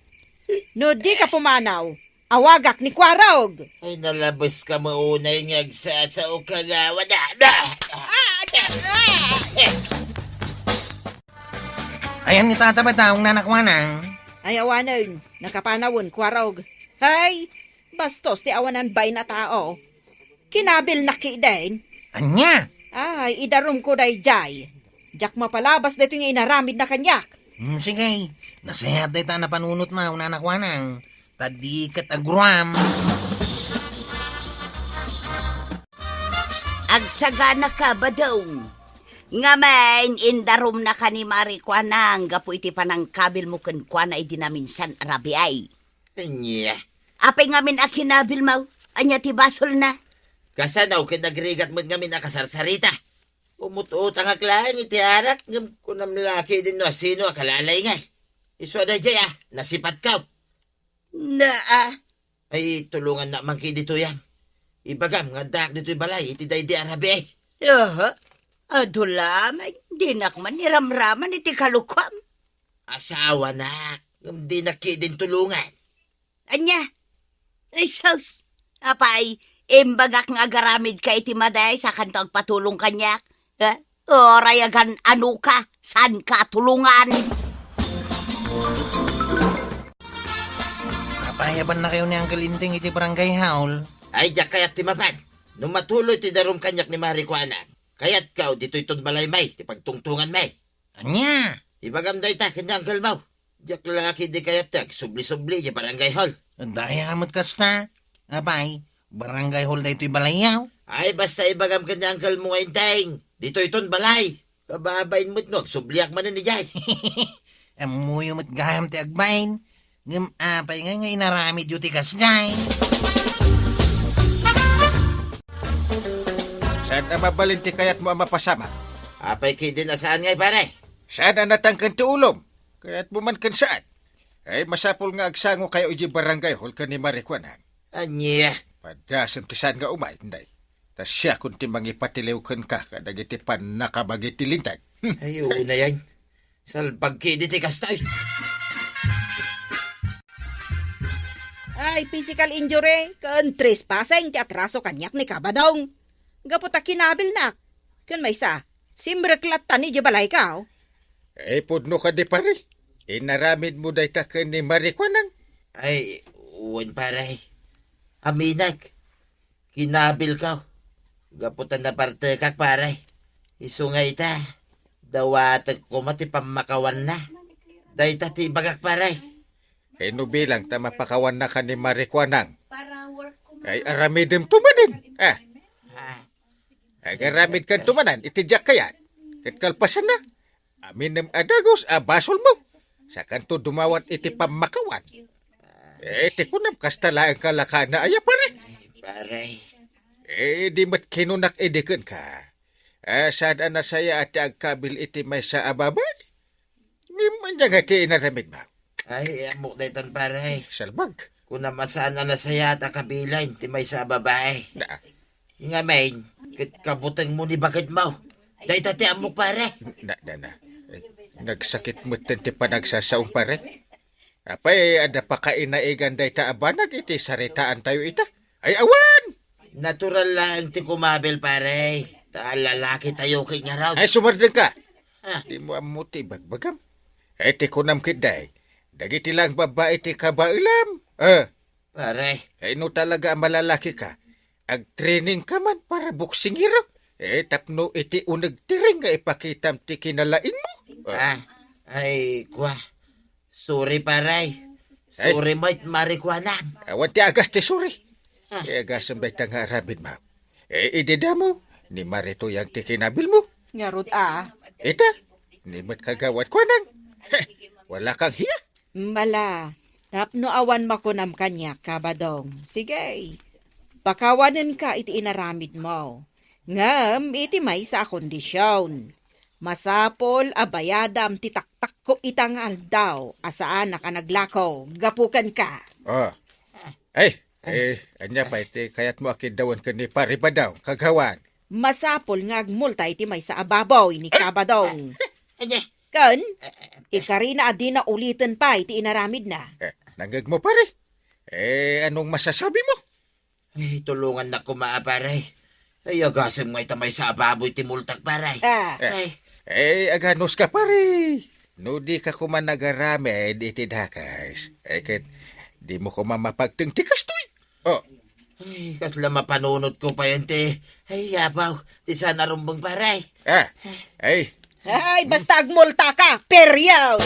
No di ka pumanaw, awagak ni Kuarog. Ay, nalabes ka maunay nga agsasao ka nga wala. Ah! Ah! Ah! Ayan ni Tata Bataong nanakuanang. Ay, awanen, nakapanawen, Kuarog. Hay, bastos ti awanan bain a tao. Kinabilnak ketdin. Ania? Ay, idarumko daydiay. Diak mapalabas daytoy nga inaramidna kaniak. Hmm, sige. Nasayaat dayta a napanunotna, nanakuanang. Ta di ket aguruam. Agsaganaka, Badong. Ngamin, indarumnaka ni Mari Kuanang gapu iti panangkabilmo kenkuana idi naminsan a rabii. Ania? Apay ngamin a kinabilmo? Ania ti basolna? Kasano ket nagrigat met ngamin a kasarsarita? Umut-utangak laeng iti arak, ngem kunam la ketdin no asino a kalalaingay. Isu a daydiay a, nasipatko. Naa. Ay, tulongannak man ketditoy. Ibagam nga addaak ditoy balay iti daydi a rabii. Aha. Adu la met, dinak man iramraman iti kalokuam. Asawanak, ngem dinak ketdin tulongan. Ania? Ay, sus. Apay, imbagak nga agaramidka iti madi, sakanto agpatulong kaniak. Ha? Uray agan-anoka, saanka a tulongan. Apay, abannakayo ni Uncle Inting iti barangay hall? Ay, diak kayat ti mapan. No matuloy ti darum kaniak ni Mari Kuanang, kayatko ditoyton balay met ti pagtungtongan met. Ania? Ibagam dayta ken ni uncle mo. Diak la ketdi kayat ti agsubli-subli idiay barangay hall. Daya met kasta. Apay, barangay hall daytoy balayyo. Ay, basta ibagam ken ni uncle mo nga Inting, ditoyton balay. Kababain met no agsubliak manen idiay. Ammoyo met gayam ti agbain. Ngem apay nga, nga inaramidyo ti kasdiay? Saan a mabalin ti kayatmo a mapasamak? Apay ketdin a saan ngay, pare? Saan a natangken ti ulom? Kayatmo man ken saan? Ay, masapul nga agsangokayo idiay barangay hall ken ni Mari Kuanang. Ania? Padasem ti saan nga umay, Inday. Ta siakon ti mangipatiliw kenka kadagiti pannakabagi ti linteg. Ay, unay. Salbag ketdi ti kasta. Ay, physical injury ken trespassing ti atraso kaniak ni Kabadong. Gapu ta kinabilnak. Ken maysa, simrek latta idiay balayko. Ay, pudno kadi, pare. Inaramidmo dayta ken ni Mari Kuanang? Ay, wen, pare. Aminek. Kinabilko. Gapu ta nabartekak, pare. Isu nga ita, dawatek koma ti pammakawanna. Dayta ti ibagak, pare. Ay, no bilang ta mapakawannaka ni Mari Kuanang, ay aramidemto manen. Ah. Ah. Agaramidkanto manen iti diak kayat. Ket kalpasanna, aminem a dagus a basolmo. Sakanto dumawan iti pammakawan. Eh, ti kunam, kasta laeng kalakana aya, pare? Pare. Eh, di met kinunak idi kenka. Ah, saan a nasayaat ti agkabil iti maysa a babai? Ngem ania nga ti inaramidmo? Ay, ammok daytan, pare. Salbag. Kunam a saan a nasayaat a kabilen ti maysa a babai. Na. Ngamin, ket kabutengmo ni bagetmo. Dayta ti ammok, pare. Na, na, na. Eh, nagsakit metten ti panagsasaom, pare. Apay, adda pakainaigan dayta a banag iti saritaantayo ita? Ay, awan! Natural laeng ti kumabil, pare. Ta lalakitayo ket ngarud. Ay, sumardengka! Ah. Dimo ammo ti ibagbagam. Ay, ti kunam ketdi, dagiti laeng babbai ti kabaelam. Eh, Pare. Ay, no talaga a malalakika, agtrainingka man para boksingero. Eh, tapno iti uneg ti ring nga ipakitam ti kinalaingmo. Ah, ay, kua. Sorry, pare. Ay. Sorry met, Mari Kuanang. Awan ti agas ti sorry. Ah. Eh, agasem dayta nga aramidmo. Eh, idi damo, ni Mari Tuyang ti kinabilmo. Ngarud a. Ita, ni met Kagawad Kuanang. Heh, wala kang hiya. Mala, tapno awan makunam kaniak, Kabadong. Sige, pakawanenka iti inaramidmo. Ngem iti maysa a kondision, masapul a bayadam ti taktakko ita nga aldaw a saanak a naglako gapu kenka. Ah. Ay, eh, ania pay ti kayatmo a kiddawen ken ni Pari Badong, Kagawad? Masapul nga agmulta iti maysa a baboy ni Kabadong. Ania? Ken, ikarina a dina uliten pay ti inaramidna. Eh, nangngegmo, pare? Eh, anong masasabimo? Ay, tulongannak koma a, pare. Ay, agasem nga ita maysa a baboy ti multak, pare. Ah. Eh, Ay. Eh, aganuska, pare. No dika koma nagaramid iti dakes, eh, ket dimo koma mapagteng ti kastoy. Oh. Ay, kasla mapanunotko pay enti. Ay, abaw, ti saan a rumbeng, pare. Ah, ay. Ay, basta agmultaka, period!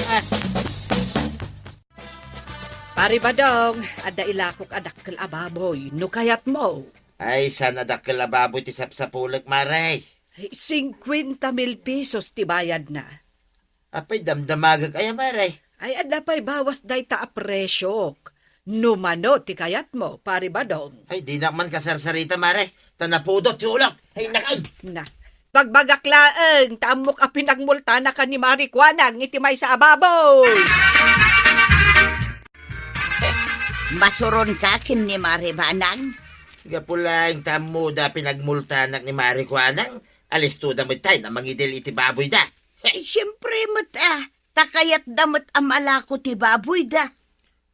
Pari Badong, adda ilakok a dakkel a baboy, no kayatmo. Ay, saan a dakkel a baboy ti sapsapulek, mare? Ay, singkuenta mil pesos ti bayadna. Apay, damdamagek aya, mare? Ay, adda pay bawas dayta a presiok. No mano ti kayatmo, Pari Badong. Ay, dinak man kasarsarita, mare. Ta napudot ti ulok. Ay, nakay! Na. Bagbagak laeng, ta ammok a pinagmultanaka ni Mari Kuanang iti maysa a baboy. Masuronka ken ni Mari Banang? Gapu laeng ta ammoda a pinagmultanak ni Mari Kuanang, alistoda met tay a mangidil iti baboyda. Ay, siempre met a, ta kayatda met a malako ti baboyda.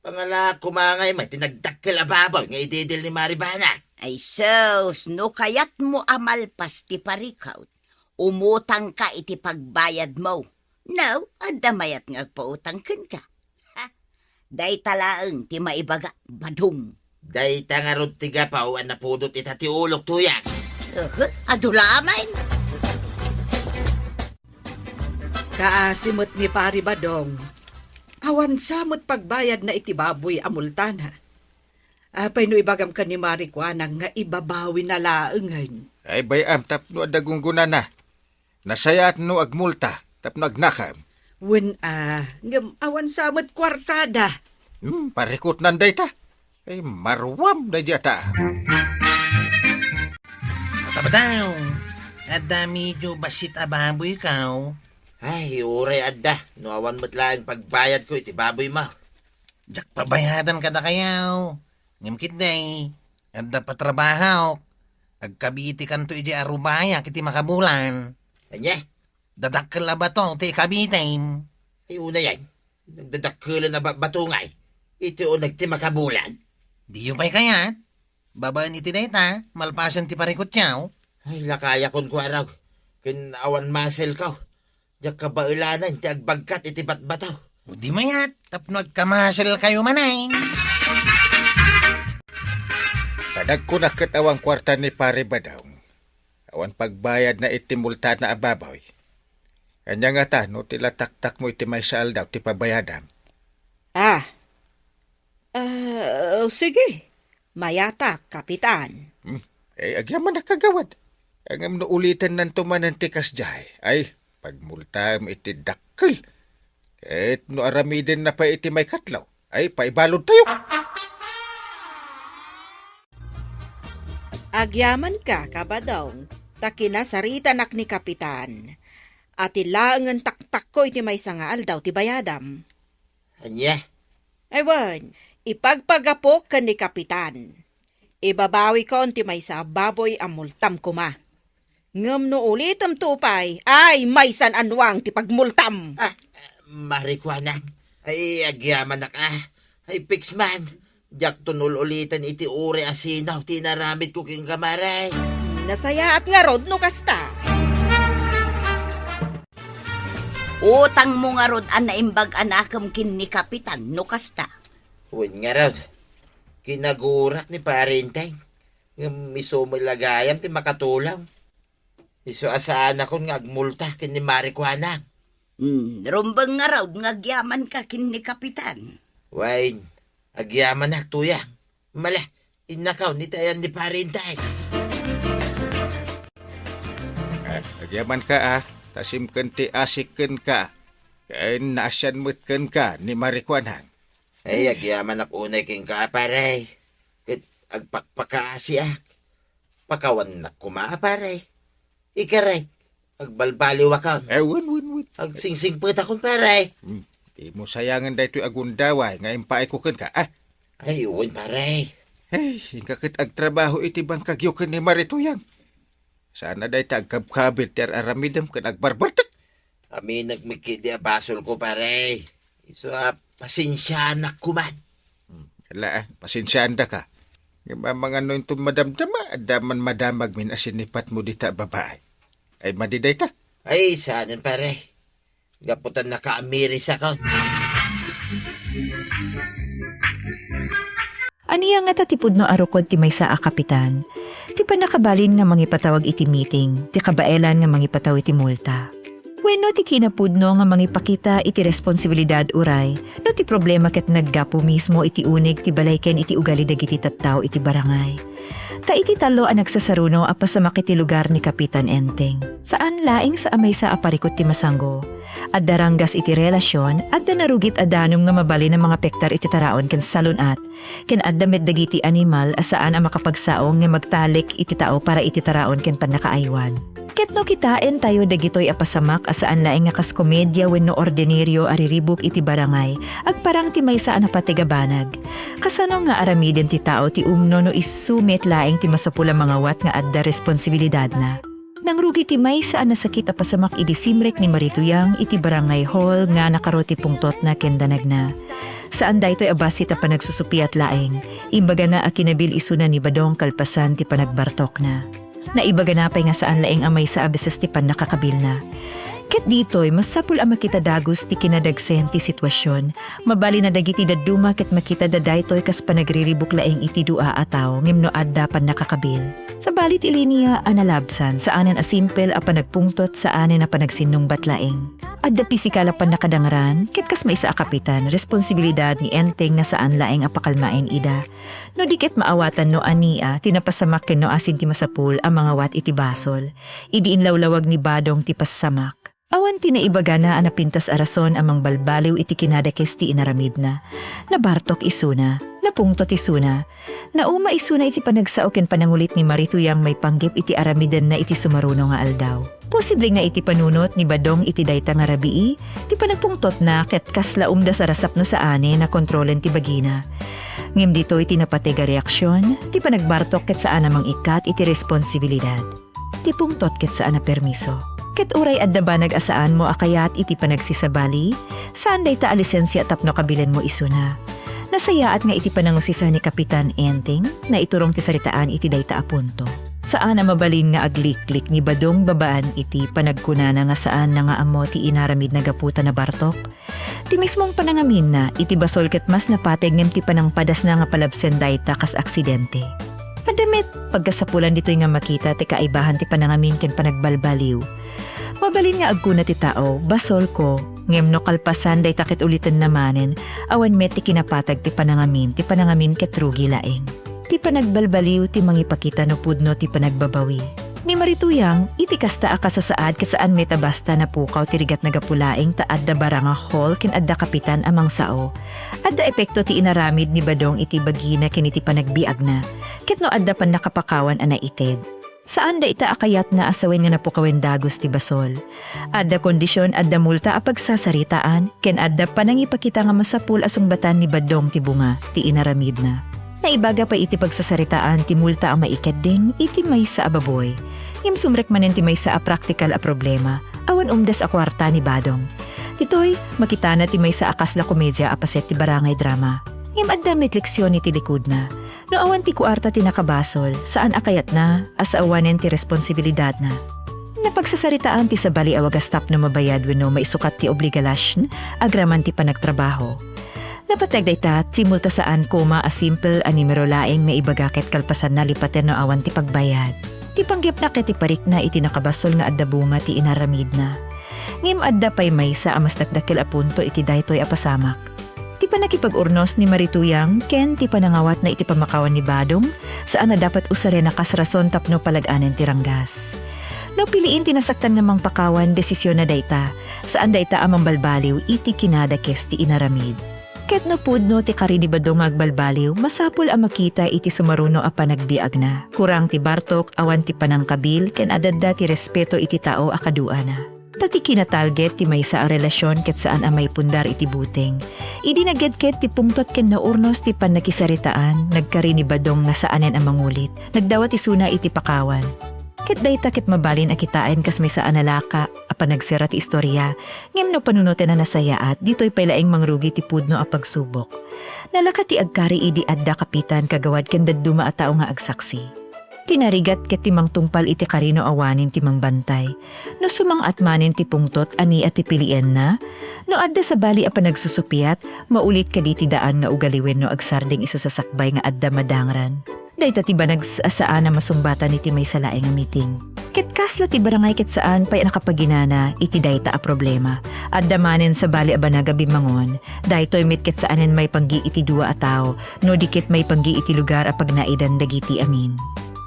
Pangalako mangay met ti nagdakkel a baboy nga ididil ni Mari Banang. Ay sus, no kayatmo a malpas ti parikut, umutangka iti pagbayadmo. No, adda mayat nga agpautang kenka. Ha? Dayta laeng ti maibaga, Badong. Dayta ngarud ti gapu a napudot ita ti ulok, Tuyang. Uhu, adu la amin. Kaasi met ni Pari Badong. Awan sa met pagbayadna iti baboy a multana. Apay no ibagam ken ni Mari Kuanang nga ibabawina laengen? Ay, bay-am tapno adda gunggonana. Nasayaat no agmulta tapno agnakam. Wen a, ngem awan sa met kuartada. Hmm, parikutnan dayta. Ay, maruam daydi a tao. Ata ba daw? Adda medyo bassit a baboykaw. Ay, uray adda. No awan met laeng pagbayadko iti baboymo. Diak pabayadan kadakayo. Ngem ketdi, adda patrabahok. Agkabitikanto idiay arubayak iti makabulan. Ania? Dadakkel a bato ti ikabitim. Ay, unayen. Nagdadakkelen a ba-, bato ngay. Iti uneg ti makabulan. Diyo pay kayat? Babaen iti dayta, malpasen ti parikutyo. Ay, lakayakon, kuarog. Ken awan maselko. Diak kabaelanen ti agbagkat iti batbato. O di mayat, tapno agkamaselkayo manen. Panagkunak ket awan kuarta ni Pare Badong. Awan pagbayadna iti multana a baboy. Ania ngata no ti la taktakmo iti maysa aldaw ti pabayadam? Ah. Ah, sige. Mayatak, Kapitan. Hmm. Eh, agyamanak, Kagawad. Ngem no ulitennanto manen ti kasdiay, ay, pagmultaem iti dakkel. Ket no aramidenna pay iti maikatlo, ay, paibaludtayo. Agyamanka, Kabadong, ta kinasaritanak ni Kapitan. Ati laengen taktakko iti maysa nga aldaw ti bayadam. Ania? Ay wen, ipagpagapok ken ni Kapitan. Ibabawikon ti maysa a baboy a multam koma. Ngem no ulitemto pay, ay, maysan a nuang ti pagmultam. Ah, Mari Kuanang. Ay, agyamanak, ah. Ay, piks man. Diakton ul-ulitan iti uray a sinaw ti inaramidko kenka, Mari. Nasayaat ngarud no kasta. Utangmo ngarud a naimbag a nakem ken ni Kapitan no kasta. Wen ngarud, kinagurak ni Pari Enteng. Ngem isu met la gayam ti makatulong. Isu a saanakon nga agmulta ken ni Mari Kuanang. Hmm, rumbeng ngarud nga agyamanka ken ni Kapitan. Wen, agyamanak, Tuyang. Mala, innakaw ni tayan ni Pari Enteng. Ah, agyamanka, ah. Ta simken ti asik kenka. Ken naasian met kenka ni Mari Kuanang. Ay, agyamanak unay kenka, pare. Ket agpakpakaasiak. Pakawannak koma, pare. Ikarek, agbalbaliwakon. Eh, wen, wen, wen. Agsingsingpetakon, pare. Hmm. Dimo sayangen daytoy a gundaway nga impaayko kenka, ah. Ay, wen, pare. Ay, inka ket agtrabaho iti bangkagyo ken ni Mari Tuyang. Saan a dayta agkabkabil ti ar-aramidem ken agbarbartek. Aminek met ketdi a basolko, pare. Isu a pasensianak koma. Hmm, ala, ah, pasensiaandaka. Ngem amangan no inton madamdama, adda man madamagmin a sinipatmo dita a babai. Ay, madi dayta? Ay, saanen, pare. Gapu ta nakaamirisakon. Ania ngata ti pudno a rukod ti maysa a kapitan? Ti pannakabalin nga mangipatawag iti meeting, ti kabaelan nga mangipataw iti multa. Wenno ti kinapudno nga mangipakita iti responsibilidad uray no ti problema ket naggapu mismo iti uneg ti balay ken iti ugali dagiti tattao iti barangay. Ta iti tallo a nagsasaruno a pasamak iti lugar ni Kapitan Enteng, saan laeng sa a maysa a parikut ti masanggo. Adda ranggas iti relasion, adda narugit a danum nga mabalin a mangapektar iti taraon ken salun-at, ken adda met dagiti animal a saan a makapagsao nga magtalek iti tao para iti taraon ken pannakaaywan. Ket no kitaentayo dagitoy a pasamak a saan laeng nga kas komedia wenno ordinario a riribuk iti barangay, agparang ti maysa a napateg a banag. Kasano nga aramiden ti tao ti umno no isu met laeng ti masapul a mangawat nga adda responsibilidadna? Nangrugi ti maysa a nasakit a pasamak idi simrek ni Mari Tuyang iti barangay hall nga nakaro ti pungtotna ken danagna. Saan daytoy a bassit a panagsusupiat laeng. Imbagana a kinabil isuna ni Badong kalpasan ti panagbartokna. Naibagana pay nga saan laeng a maysa a beses ti pannakakabilna. Ket ditoy, masapul a makita dagus ti kinadagsen ti situasion. Mabalin a dagiti dadduma ket makitada daytoy kas panagriribuk laeng iti dua a tao ngem no adda pannakakabil. Sabali ti linia a nalabsan, saanen a simpel a panagpungtot, saanen a panagsinnungbat laeng. Adda pisikal a pannakadangran, ket kas maysa a kapitan, responsibilidad ni Enteng nga saan laeng a pakalmaen ida. No di ket maawatan no ania ti napasamak ken no asin ti masapul a mangawat iti basol. Idi inlawlawag ni Badong ti pasamak. Awan ti naibagana a napintas a rason a mangbalbaliw iti kinadakes ti inaramidna. Nabartok isuna, napungtot isuna. Nauma isuna iti panagsao ken panangulit ni Mari Tuyang maipanggep iti aramidenna iti sumaruno nga aldaw. Posible nga iti panunot ni Badong iti dayta nga rabii, ti panagpungtotna ket kasla umdas a rasap no saanen a kontrolen ti bagina. Ngem ditoy ti napateg a reaksion, ti panagbartok ket saan a mangikkat iti responsibilidad. Ti pungtot ket saan a permiso. Ket uray adda banag a saanmo a kayat iti panagsisabali, saan dayta a lisensia tapno kabilenmo isuna. Nasayaat nga iti panangusisa ni Kapitan Enteng, naiturong ti saritaan iti dayta a punto. Saan a mabalin nga agliklik ni Badong babaan iti panagkunana nga saanna nga ammo ti inaramidna gapu ta nabartok. Ti mismong panangaminna iti basol ket mas napateg ngem ti panangpadasna nga palabsen dayta kas aksidente. Adda met pagkasapulan ditoy nga makita ti kaibahan ti panangamin ken panagbalbaliw. Mabalin nga agkuna ti tao, "Basolko," ngem no kalpasan dayta ket ulitenna manen, awan met ti kinapatag ti panangamin, ti panangamin ket rugi laeng. Ti panagbalbaliw ti mangipakita no pudno ti panagbabawi. Ni Mari Tuyang, iti kasta a kasasaad ket saan met a basta napukaw ti rigatna gapu laeng ta adda barangay hall ken adda kapitan a mangsao. Adda epekto ti inaramid ni Badong iti bagina ken iti panagbiagna, ket no adda pannakapakawan a naited. Saan dayta a kayatna a sawen nga napukawen dagus ti basol. Adda kondisyon, adda multa a pagsasaritaan, ken adda panangipakita nga masapul a sungbatan ni Badong ti bunga ti inaramidna. Naibaga pay iti pagsasaritaan ti multa a maikeddeng iti maysa a baboy. Ngem sumrek manen ti maysa a praktikal a problema, awan umdas a kuarta ni Badong. Ditoy, makitana ti maysa a kasla komedia a paset ti barangay drama. Ngem adda met leksion iti likudna. No awan ti kuarta ti nakabasol, saan a kayatna a sawanen ti responsibilidatna. Napagsasaritaan ti sabali a wagas tapno mabayad wenno maisukat ti obligalasyon agraman ti panagtrabaho. Napateg dayta ti multa saan koma a simple a numero laeng nga ibaga ket kalpasanna lipaten no awan ti pagbayad. Ti panggepna ket ti parikna iti nakabasol nga adda bunga ti inaramidna. Ngem adda pay maysa a mas dakdakkel a punto iti daytoy a pasamak. Ti pannakipag-urnos ni Marituyang ken ti panangawatna iti pammakawan ni Badong, saan a dapat usarena kas rason tapno palag-anen ti ranggas. No piliin ti nasaktan nga mangpakawan, desisionna dayta. Saan dayta a mambalbaliw iti kinadakes ti inaramid. Ket no pudno ti kari ni Badong nga agbalbaliw, masapul a makita iti sumaruno a panagbiagna. Kurang ti bartok, awan ti panangkabil, ken adda ti respeto iti tao a kaduana. Ta ti kinatalget ti maysa a relasion ket saan a maipundar iti buteng. Idi nagkedked ti pungtot ken naurnos ti pannakisaritaan, nagkari ni Badong nga saanen a mangulit. Nagdawat isuna iti pakawan. Ket dayta ket mabalin a kitaen kas maysa a nalaka a panagsera ti istoria, ngem no panunoten a nasayaat, ditoy pay laeng mangrugi ti pudno a pagsubok. Nalaka ti agkari idi adda kapitan, kagawad ken dadduma a tao nga agsaksi. Ti narigat ket ti mangtungpal iti kari no awanen ti mangbantay. No sumang-at manen ti pungtot, ania ti pilienna? No adda sabali a panagsusupiat, maulit kadi ti daan nga ugaliwen no agsardeng isu sa sakbay nga adda madangran? Dayta ti banag a saan a masungbatan iti maysa laeng a meeting. Ket kasla ti barangay ket saan pay a nakapaginana iti dayta a problema. Adda manen sabali a banag a bimmangon. Daytoy met ket saanen maipanggi iti dua a tao, no di ket maipanggi iti lugar a pagnaedan dagiti amin.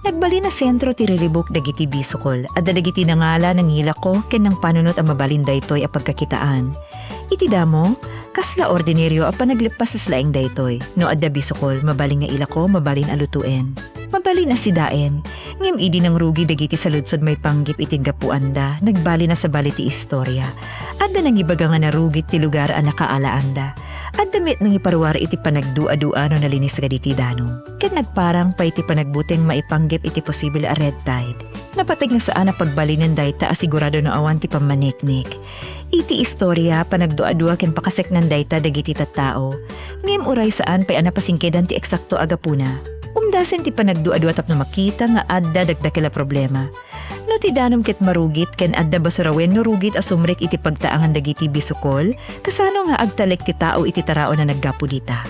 Nagbalin a sentro ti riribuk dagiti bisukol. Adda dagiti nangala, nangilako, ken nangpanunot a mabalin daytoy a pagkakitaan. Iti damo, kasla ordinaryo a panagleppas laeng daytoy. No adda bisukol, mabalin nga ilako, mabalin a lutuen. Mabalin a sidaen. Ngem idi nangrugi dagiti saludsod maipanggep iti gapuanda, nagbalin a sabali ti istoria. Adda nangibaga nga narugit ti lugar a nakaalaanda. Adda met nangiparuar iti panagdua-dua no nalinis kaditi danum. Ket nagparang pay ti panagbuteng maipanggep iti posible a red tide. Napateg nga saan a pagbalinen dayta a sigurado no awan ti pammaneknek. Iti istoria, panagdua-dua ken pakaseknan dayta dagiti tattao. Ngem uray saan pay a napasingkedan ti eksakto a gapuna. Umdasen ti panagdua-dua tapno makita nga adda dakdakkel a problema. No ti danum ket marugit ken adda basura wenno rugit a sumrek iti pagtaangan dagiti bisukol, kasano nga agtalek ti tao iti taraon a naggapu dita?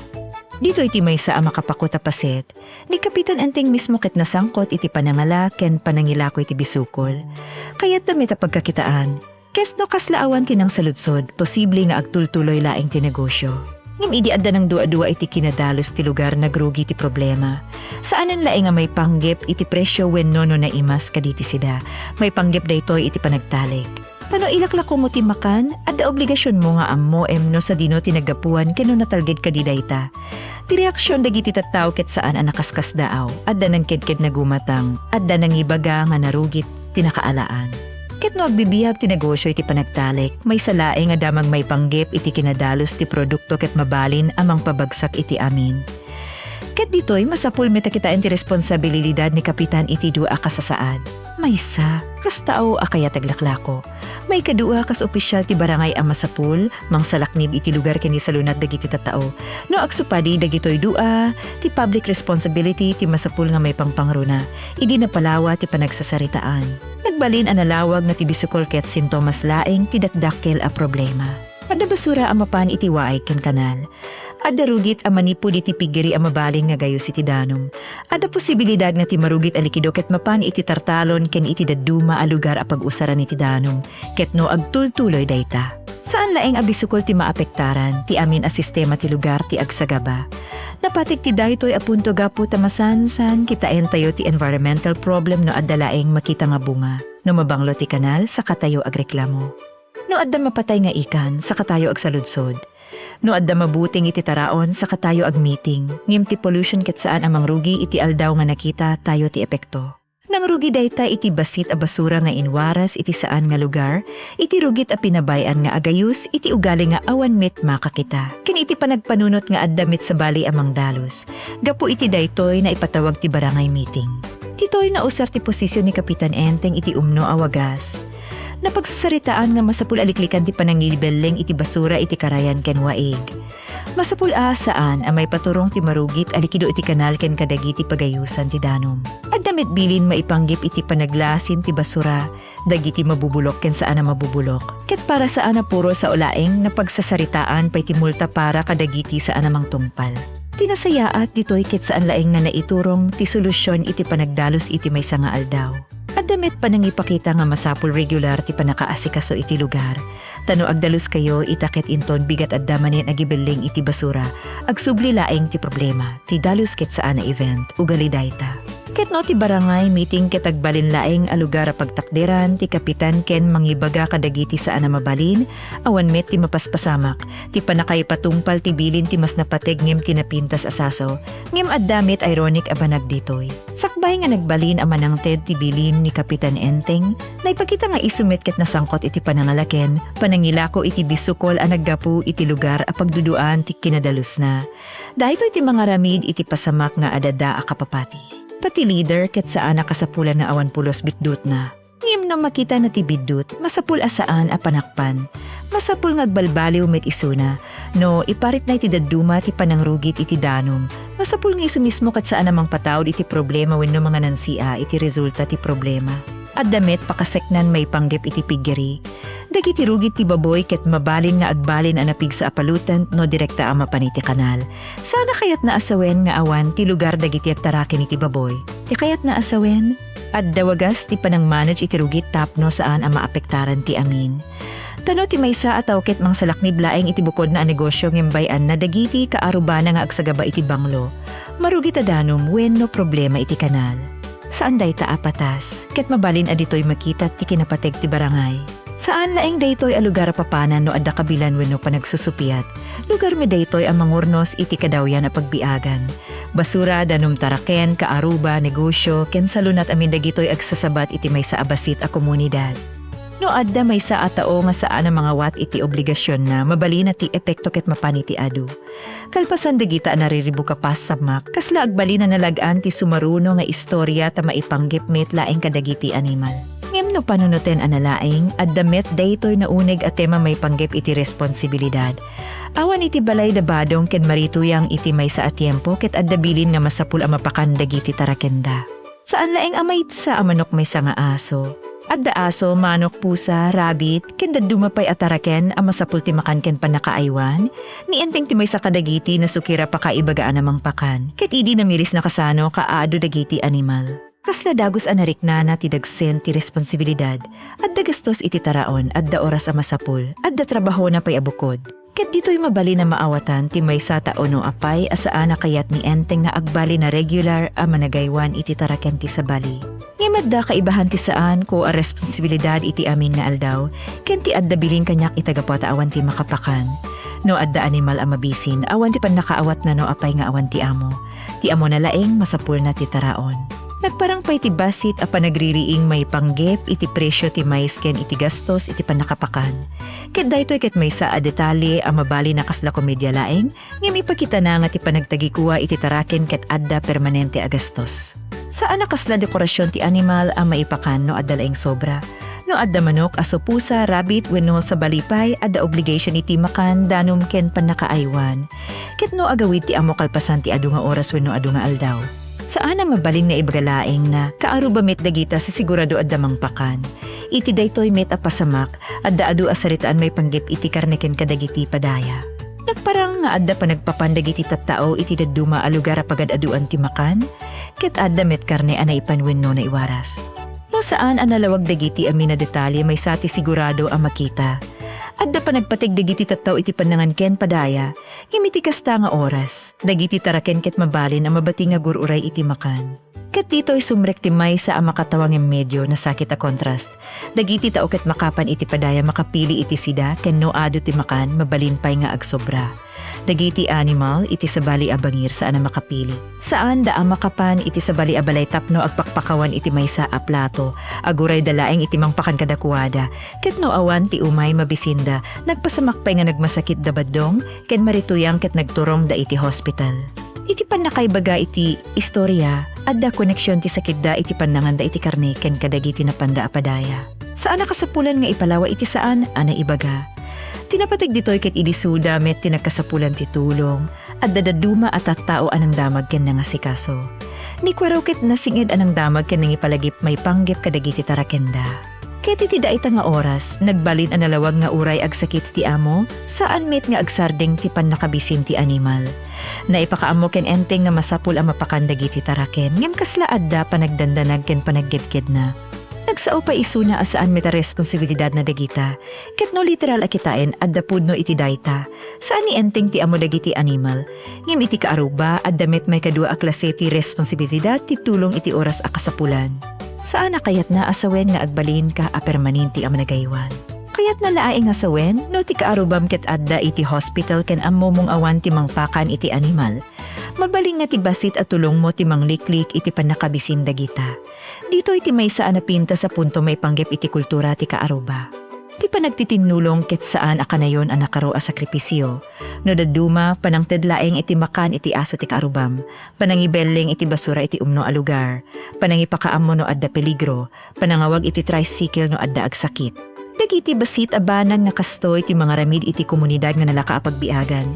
Ditoy ti maysa a makapakut a paset. Ni Kapitan Enteng mismo ket nasangkot iti panangala ken panangilako iti bisukol. Kayatda met a pagkakitaan. Ket no kasla awan ti nangsaludsod, posible nga agtultuloy laeng ti negosyo. Ngem idi adda nangdua-dua iti kinadalus ti lugar, nagrugi ti problema. Saanen laeng a maipanggep iti presio wenno no naimas kaditi sida. Maipanggep daytoy iti panagtalek. Ta no ilaklakomo ti makan, adda obligasionmo nga ammoem no sadino ti naggapuan ken no natalged kadi dayta. Ti reaksion dagiti tattao ket saan a nakaskasdaaw. Adda nangkedked, nagumatang, adda nangibaga nga narugit ti nakaalaan. Ket no agbibiag ti negosyo iti panagtalek, maysa laeng a damag maipanggep iti kinadalus ti produkto ket mabalin a mangpabagsak iti amin. Ket ditoy, masapul met a kitaen ti responsabilidad ni Kapitan iti dua a kasasaad. Maysa, kas tao a kayat aglaklako. Maikadua, kas opisyal ti barangay a masapul, mangsalaknib iti lugar ken isalunat dagiti tattao. No agsupadi dagitoy dua, ti public responsibility ti masapul nga maipangpangruna. Idi napalawa ti panagsasaritaan. Nagbalin a nalawag nga ti bisukol ket sintomas laeng ti dakdakkel a problema. Adda basura a mapan iti waay ken kanal. Adda rugit a manipud iti piggiri a mabalin nga gayus iti danum. Adda posibilidad nga ti marugit a likido ket mapan iti tartalon ken iti dadduma a lugar a pag-usaran iti danum, ket no agtultuloy dayta. Saan laeng a bisukol ti maapektaran, ti amin a sistema ti lugar ti agsagaba. Napateg ti daytoy a punto gapu ta masansan kitaentayo ti environmental problem no adda laeng makita nga bunga. No mabanglo ti kanal, sakatayo agreklamo. No adda mapatay nga ikan, sakatayo agsaludsod. No adda mabuteng iti taraon, sakatayo agmiting. Ngem ti pollution ket saan a mangrugi iti aldaw nga nakita tayo ti epekto. Nangrugi dayta iti bassit a basura nga inwaras iti saan nga lugar, iti rugit a pinabay-an nga agayus iti ugali nga awan met makakita, ken iti panagpanunot nga adda met sabali a mangdalus. Gapu iti daytoy, naipatawag ti barangay meeting. Ditoy nausar ti posision ni Kapitan Enteng iti umno a wagas. Napagsasaritaan nga masapul a liklikan ti panangibelleng iti basura iti karayan ken waig. Masapul a saan a maipaturong ti marugit a likido iti kanal ken kadagiti pagayusan ti danum. Adda met bilin maipanggep iti panaglasin ti basura dagiti mabubulok ken saan a mabubulok. Ket para saan a puro sao laeng, napagsasaritaan pay ti multa para kadagiti saan a mangtungpal. Ti nasayaat ditoy ket saan laeng nga naiturong ti solusyon iti panagdalus iti maysa nga aldaw. Adda met panangipakita nga masapul regular ti pannakaasikaso iti lugar. Ta no agdaluskayo, ita ket inton bigat adda manen a gibelleng iti basura, agsubli laeng ti problema. Ti dalus ket saan a event, ugali dayta. Ket no ti barangay meeting ket agbalin laeng a lugar a pagtakderan, ti kapitan ken mangibaga kadagiti saan a mabalin, awan met ti mapaspasamak. Ti pannakaipatungpal ti bilin ti mas napateg ngem ti napintas a sasaw. Ngem adda met ironic a banag ditoy. Sakbay nga nagbalin a manangted ti bilin ni Kapitan Enteng, naipakita nga isu met ket nasangkot iti panangalaken, panangilako iti bisukol a naggapu iti lugar a pagduduaan ti kinadalusna. Daytoy ti mangaramid iti pasamak nga adada a kapapati. Ta ti leader ket saan a kasapulan nga awan pulos bitdutna. Ngem no makitana ti biddut, masapul a saan a panakpan. Masapul nga agbalbaliw met isuna. No iparitna iti dadduma ti panangrugit iti danum, masapul nga isu mismo ket saan a mangpataud iti problema wenno manganansia iti resulta ti problema. Adda met pakaseknan maipanggep iti piggiri. Dagiti rugit ti baboy ket mabalin nga agbalin a napigsa a pollutant no direkta a mapan iti kanal. Saan a kayatna a sawen nga awan ti lugar dagiti agtaraken iti baboy. Ti kayatna a sawen, adda wagas ti panangmanage iti rugit tapno saan a maapektaran ti amin. Ta no ti maysa a tao ket mangsalaknib laeng iti bukodna a negosio ngem bay-anna dagiti kaarubana nga agsagaba iti banglo, marugi ta danum wenno problema iti kanal. Saan dayta a patas, ket mabalin a ditoy makita ti kinapateg ti barangay. Saan laeng daytoy a lugar a papanan no adda kabilan wenno panagsusupiat. Lugar met daytoy a mangurnos iti kadawyan a pagbiagan. Basura, danum, taraken, kaaruba, negosio, ken salunat amin dagitoy agsasabat iti maysa a bassit a komunidad. No adda maysa a tao nga saan a mangawat iti obligasionna, mabalina ti epekto ket mapan iti adu. Kalpasan dagita a nariribuka pasamak, kasla agbalin a nalag-an ti sumaruno nga istoria ta maipanggep met laeng kadagiti animal. Ngem no panunoten a nalaing, adda met daytoy nauneg a tema maipanggep iti responsibilidad. Awan iti balay da Badong ken Marituyang iti maysa a tiempo ket adda bilin nga masapul a mapakan dagiti tarakenda. Saan laeng a maysa a manok maysa nga aso. Adda aso, manok, pusa, rabbit, ken dadduma pay a taraken a masapul ti makan ken pannakaaywan. Ni Enteng ti maysa kadagiti nasukir a pakaibagaan a mangpakan, ket idi namirisna kasano kaadu dagiti animal. Kasla dagus a nariknana ti dagsen ti responsibilidad. Adda gastos iti taraon, adda oras a masapul, adda trabahona pay a bukod. Ket ditoy mabalin a maawatan ti maysa ta uno apay a saan a kayat ni Enteng nga agbalin a regular a managaywan iti taraken ti sabali. Ngem adda kaibahan ti saan ko a responsibilidad iti amin nga aldaw, ken ti adda bilin kaniak ita gapu ta awan ti makapakan. No adda animal a mabisin, awan ti pannakaawatna no apay nga awan ti amo. Ti amona laeng, masapulna ti taraon. Nagparang pay ti bassit a panagririing maipanggep iti presio ti mais ken iti gastos iti pannakapakan. Ket daytoy ket maysa a detalye a mabalin a kasla komedia laeng, ngem ipakitana nga ti panagtagikua iti taraken ket adda permanente a gastos. Saan a kasla dekorasion ti animal a maipakan no adda laeng sobra. No adda manok, aso, pusa, rabbit, wenno sabali pay, adda obligation iti makan, danum, ken pannakaaywan. Ket no agawid ti amo kalpasan ti adu nga oras wenno adu nga aldaw, saan a mabalin nga ibaga laeng na kaaruba met dagita sisigurado adda mangpakan. Iti daytoy met a pasamak, adda adu a saritaan maipanggep iti karne ken kadagiti padaya. Nagparang nga adda panagpapan dagiti tattao iti dadduma a lugar a pagad-aduan ti makan, ket adda met karne a naipan wenno naiwaras. No saan a nalawag dagiti amin a detalye, maysa ti sigurado a makita. Adda panagpateg dagiti tattao iti pannangan ken padaya, ngem iti kasta nga oras, dagiti taraken ket mabalin a mabati nga gur-uray iti makan. Ket ditoy sumrek ti maysa a makatawa ngem medio nasakit a kontrast. Dagiti tao ket makapan iti padaya makapili iti sida ken no adu ti makan, mabalin pay nga agsobra. Dagiti animal iti sabali a bangir saan a makapili. Saanda a makapan iti sabali a balay tapno agpakpakawan iti maysa a plato, agurayda laeng iti mangpakan kadakuada, ket no awan ti umay mabisinda, nagpasamak pay nga nagmasakit da baddong, ken marituyang ket nagturongda iti hospital. Iti pannakaibaga iti istoria, adda koneksion ti sakitda iti pannanganda iti karne ken kadagiti napanda a padaya. Saan a kasapulan nga ipalawa iti saan a naibaga. Ti napateg ditoy ket idi suda met ti nagkasapulan ti tulong, adda dadduma a tattao a nangdamag ken nangasikaso. Ni Kuero ket nasinged a nangdamag ken nangipalagip maipanggep kadagiti tarakenda. Ket iti dayta nga oras, nagbalin a nalawag nga uray agsakit ti amo, saan met nga agsardeng ti pannakabisin ti animal. Naipakaammo ken Enteng nga masapul a mapakan dagiti taraken, ngem kasla adda panagdandanag ken panagkedkedna. Nagsao pay isuna a saan met a responsibilidadna dagita, ket no literal a kitaen, adda pudno iti dayta. Saan ni Enteng ti ammo dagiti animal, ngem iti kaaruba, adda met maikadua a klase ti responsibilidad ti tulong iti oras a kasapulan. Saan a kayatna a sawen nga agbalinka a permanente a managaywan. Kayatna laeng a sawen no ti kaarubam ket adda iti hospital ken ammom nga awan ti mangpakan iti animal. Mabalin nga ti bassit a tulongmo ti mangliklik iti pannakabisin dagita. Ditoy ti maysa a napintas a punto maipanggep iti kultura ti kaaruba. Ti panagtitinnulong ket saan a kanayon a nakaro a sakripisio. No dadduma, panangted laeng iti makan iti aso ti kaarubam, panangibelleng iti basura iti umno a lugar, panangipakaammo no adda peligro, panangawag iti tricycle no adda agsakit. Dagiti bassit a banag nga kastoy ti mangaramid iti komunidad nga nalaka a pagbiagan.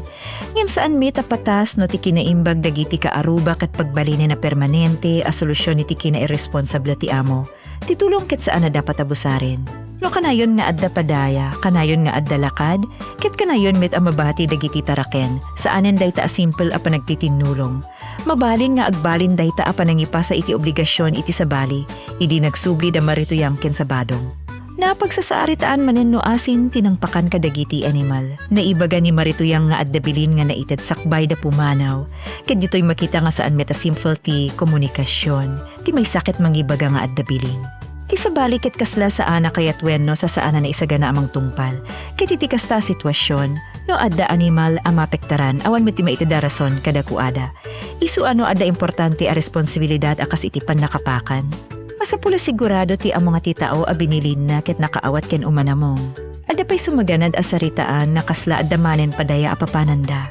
Ngem saan met a patas no ti kinaimbag dagiti kaaruba ket pagbalinen a permanente a solusyon iti kinairresponsable ti amo. Ti tulong ket saan a dapat abusaren. No kanayon nga adda padaya, kanayon nga adda lakad, ket kanayon met a mabati dagiti taraken, saanen dayta a simple a panagtitinnulong. Mabalin nga agbalin dayta a panangipasa iti obligasion iti sabali, idi nagsublida marituyang ken sabadong. Napagsasaritaan manen no asin ti nangpakan kadagiti animal. Naibaga ni marituyang nga adda bilin nga naited sakbay da pumanaw, ket ditoy makita nga saan met a simple ti komunikasion. Ti maysa ket mangibaga nga adda bilin. Ti sabali ket kasla saan a kayat wenno sasaan a naisagana a mangtungpal. Ket iti kasta a sitwasion, no adda animal a mapektaran, awan met ti maited a rason kadakuada. Isu a no adda importante a responsibilidad a kas iti pannakapakan. Masapul a sigurado ti amo nga ti tao a binilinna ket nakaawat ken umanamong. Adda pay sumaganad a saritaan nga kasla adda manen padaya a papananda.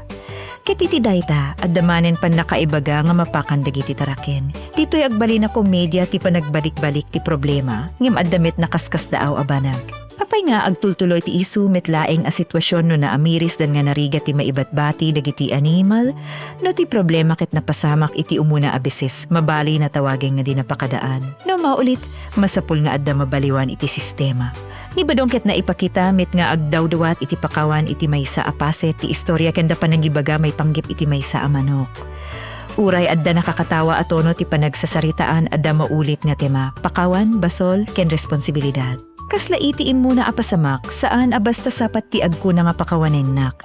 Ket iti dayta, adda manen pannakaibaga nga mapakan dagiti taraken. Ditoy agbalin a komedia ti panagbalikbalik ti problema, ngem adda met nakaskasdaaw a banag. Apay nga agtultuloy ti isu met laeng a sitwasion no naamirisdan nga narigat ti maibatbati dagiti animal? No ti problema ket napasamak iti umuna a beses, mabalin a tawagen nga di napakadaan. No maulit, masapul nga adda mabaliwan iti sistema. Ni Badong ket naipakita met nga agdawdawat iti pakawan iti maysa a paset ti istoria ken da panangibaga maipanggep iti maysa a manok. Uray adda nakakatawa a tono ti panagsasaritaan, adda maulit nga tema, pakawan, basol, ken responsibilidad. Kasla iti immuna a pasamak, saan a basta sapat ti agkuna nga pakawanennak.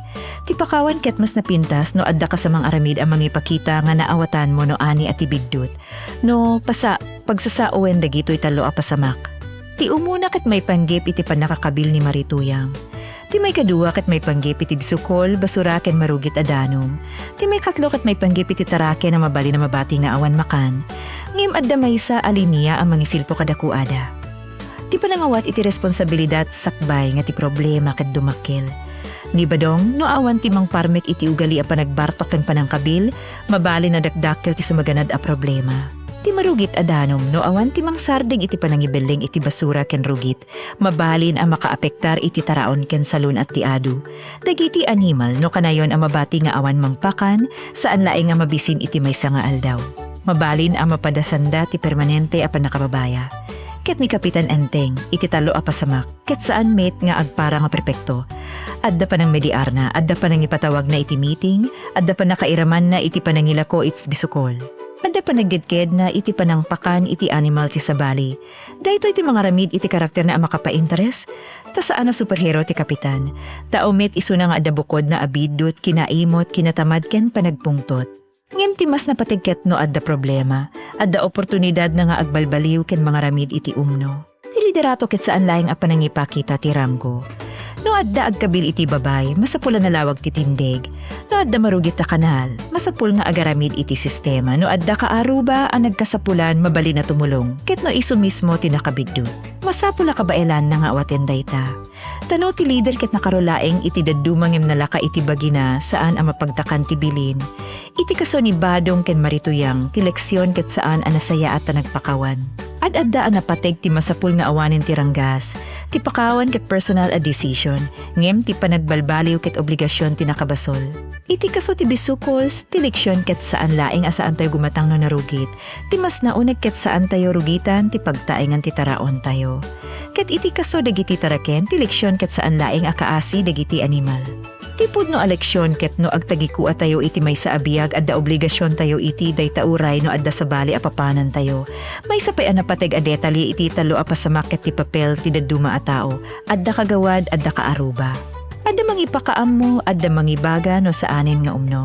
Ti pakawan ket mas napintas no adda kasamang aramid a mangipakita nga naawatanmo no ani a ti biddut. No pasa-, pagsasaoen dagitoy tallo a pasamak. Ti umuna ket maipanggep iti pannakakabil ni marituyang. Ti maikadua ket maipanggep iti bisukol, basura ken marugit a danum. Ti maikatlo ket maipanggep iti taraken a mabalin a mabati nga awan makan. Ngem adda maysa a linia a mangisilpo kadakuada. Ti panangawat iti responsabilidad sakbay nga ti problema ket dumakkel. Ni Badong, no awan ti mangparmek iti ugali a panagbartok ken panangkabil, mabalin a dakdakkel ti sumaganad a problema. Ti marugit a danum, no awan ti mangsardeng iti panangibelleng iti basura ken rugit, mabalin a makaapektar iti taraon ken salun-at ti adu. Dagiti animal, no kanayon a mabati nga awan mangpakan, saan laeng a mabisin iti maysa nga aldaw. Mabalin a mapadasanda ti permanente a pannakababaya. Ket ni Kapitan Enteng, iti tallo a pasamak, ket saan met nga agpara nga perpekto. Adda panangmediarna, adda panangipatawagna iti meeting, adda pannakairamanna iti panangilako iti bisukol. Adda panagkedkedna iti panangpakan iti animal ti sabali. Daytoy ti mangaramid iti karakterna a makapainteres, ta saan a superhero ti kapitan. Tao met isuna nga adda bukodna a biddut, kinaimot, kinatamad, ken panagpungtot. Ngem ti mas napateg ket no adda problema, adda oportunidad na nga agbalbaliw ken mangaramid iti umno. Ti liderato ket saan laeng a panangipakita ti ranggo. No adda agkabil iti babay, masapul a nalawag ti tindeg. No adda marugit a kanal, masapul nga agaramid iti sistema. No adda kaaruba a nagkasapulan, mabalin a tumulong. Ket no isu mismo ti nakabiddut, masapul a kabaelanna nga awaten dayta. Ta no ti lider ket nakarulaeng iti dadduma ngem nalaka iti bagina, saan a mapagtakan ti bilin. Iti kaso ni Badong ken Marituyang, ti leksion ket saan a nasayaat a nagpakawan. Ad-adda a napateg ti masapul nga awanen ti ranggas, ti pakawan ket personal a decision, ngem ti panagbalbaliw ket obligasion ti nakabasol. Iti kaso ti Bisukols, ti leksion ket saan laeng a saantayo gumatang no narugit, ti mas nauneg ket saantayo rugitan ti pagtaengan ti taraontayo. Ket iti kaso dagiti taraken, ti leksion ket saan laeng a kaasi dagiti animal. Ti pudno a leksion ket no agtagikuatayo iti maysa a biag, adda obligasiontayo iti dayta uray no adda sabali a papanantayo. Maysa pay a napateg a detalye iti tallo a pasamak ket ti papel ti dadduma a tao. Adda kagawad, adda kaaruba. Adda mangipakaammo, adda mangibaga no saanen nga umno.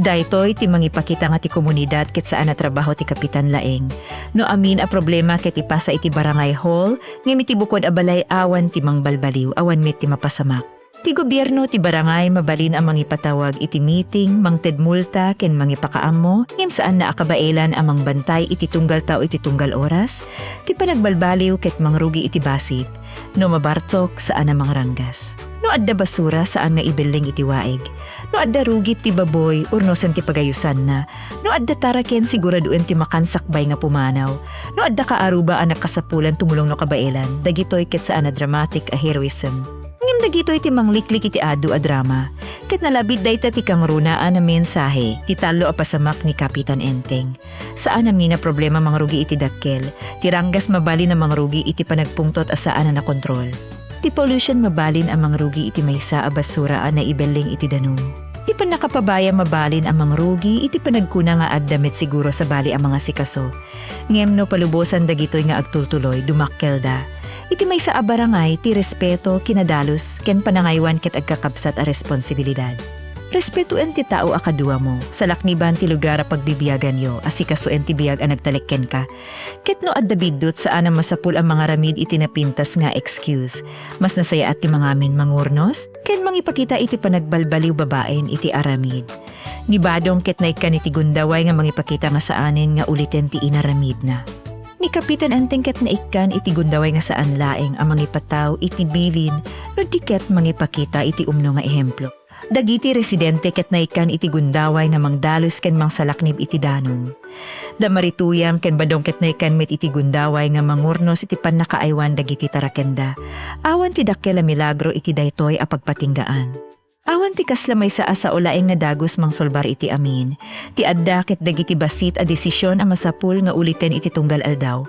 Daytoy ti mangipakita nga ti komunidad ket saan a trabaho ti kapitan laeng. No amin a problema ket ipasa iti barangay hall, ngem iti bukod a balay awan ti mangbalbaliw, awan met ti mapasamak. Ti gobierno ti barangay mabalin a mangipatawag iti meeting, mangted multa, ken mangipakaammo, ngem saanna a kabaelan a mangbantay iti tunggal tao iti tunggal oras. Ti panagbalbaliw ket mangrugi iti basit. No mabartok, saan a mangranggas. No adda basura, saan nga ibelleng iti waig. No adda rugit ti baboy, urnosen ti pagayusanna. No adda taraken, siguradoen ti makan sakbay nga pumanaw. No adda kaaruba a nagkasapulan, tumulong no kabaelan. Dagitoy ket saan a dramatic a heroism. Ngem dagitoy ti mangliklik iti adu a drama. Ket nalabit dayta ti kangrunaan a mensahe, ti tallo a pasamak ni Kapitan Enteng. Saan amin a problema mangrugi iti dakkel. Ti ranggas mabalin a mangrugi iti panagpungtot a saan a nakontrol. Ti pollution mabalin a mangrugi iti maysa a basura a naibelleng iti danum. Ti pannakapabaya mabalin a mangrugi iti panagkuna nga adda met siguro sabali a mangasikaso. Ngem no palubosan dagitoy nga agtultuloy, dumakkelda. Iti maysa a barangay, ti respeto, kinadalus, ken panangaywan ket agkakabsat a responsibilidad. Respetoen ti tao a kaduamo, salakniban ti lugar a pagbibiaganyo, asikasoen ti biag a nagtalek kenka. Ket no adda biddut, saan a masapul a mangaramid iti napintas nga excuse. Mas nasayaat ti mangamin mangurnos, ken mangipakita iti panagbalbaliw babaen iti aramid. Ni Badong ket naikkan iti gundaway nga mangipakita nga saanen nga uliten ti inaramidna. Ni Kapitan Enteng ket naikkan iti gundaway nga saan laeng a mangipataw iti bilin no di ket mangipakita iti umno nga ehemplo. Dagiti residente ket naikkan iti gundaway nga mangdalus ken mangsalaknib iti danum. Da Marituyang ken Badong ket naikkan met iti gundaway nga mangurnos iti pannakaaywan dagiti tarakenda. Awan ti dakkel a milagro iti daytoy a pagpatinggaan. Awan ti kasla maysa a sao laeng nga dagus mangsolbar iti amin. Ti adda ket dagiti bassit a desisyon a masapul nga uliten iti tunggal aldaw.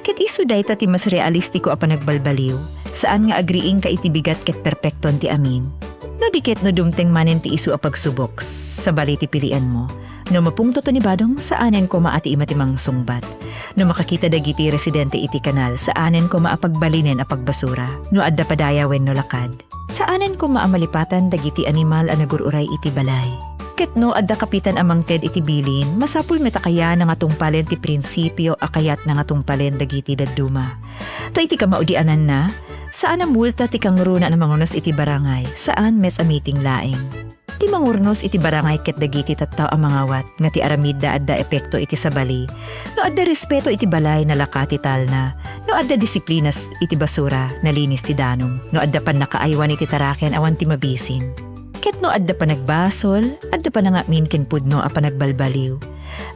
Ket isu dayta ti mas realistiko a panagbalbaliw. Saan nga agriingka iti bigat ket perpekton ti amin. No di ket no dumteng manen ti isu a pagsubok, sabali ti pilienmo. No mapungtoto ni Badong, saanen koma a ti ima ti mangsungbat. No makakita dagiti residente iti kanal, saanen koma a pagbalinen a pagbasura. No adda padaya wenno lakad, saanen koma a malipatan dagiti animal a nagur-uray iti balay. Ket no adda kapitan a mangted iti bilin, masapul met a kayatna nga tungpalen ti prinsipio a kayatna nga tungpalen dagiti dadduma. Ta iti kamaudiananna, saan a multa ti kangruna a mangurnos iti barangay, saan met a meeting laeng. Ti mangurnos iti barangay ket dagiti tattao a mangawat nga ti aramidda adda epekto iti sabali. No adda respeto iti balay, nalaka ti talna. No adda disiplina s-, iti basura, nalinis ti danum. No adda pannakaaywan iti taraken, awan ti mabisin. Ket no adda panagbasol, adda panangamin ken pudno a panagbalbaliw.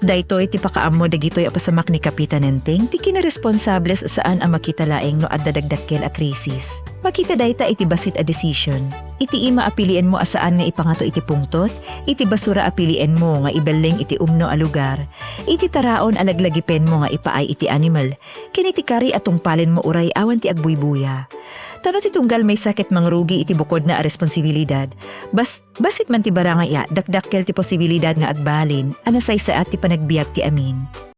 Daytoy ti pakaammo dagitoy a pasamak ni Kapitan Enteng ti kinaresponsables a saan a makita laeng no adda dakdakkel a krisis. Makita dayta iti bassit a decision. Iti ima a pilienmo a saan nga ipangato iti pungtot, iti basura a pilienmo nga ibelleng iti umno a lugar, iti taraon a laglagipenmo nga ipaay iti animal, ken iti kari a tungpalenmo uray awan ti agbuybuya. Ta no ti tunggal maysa ket mangrugi iti bukodna a responsibilidad, bas-, bassit man ti barangay a dakdakkel ti posibilidad nga agbalin a nasaysayaat ti panagbiag ti amin.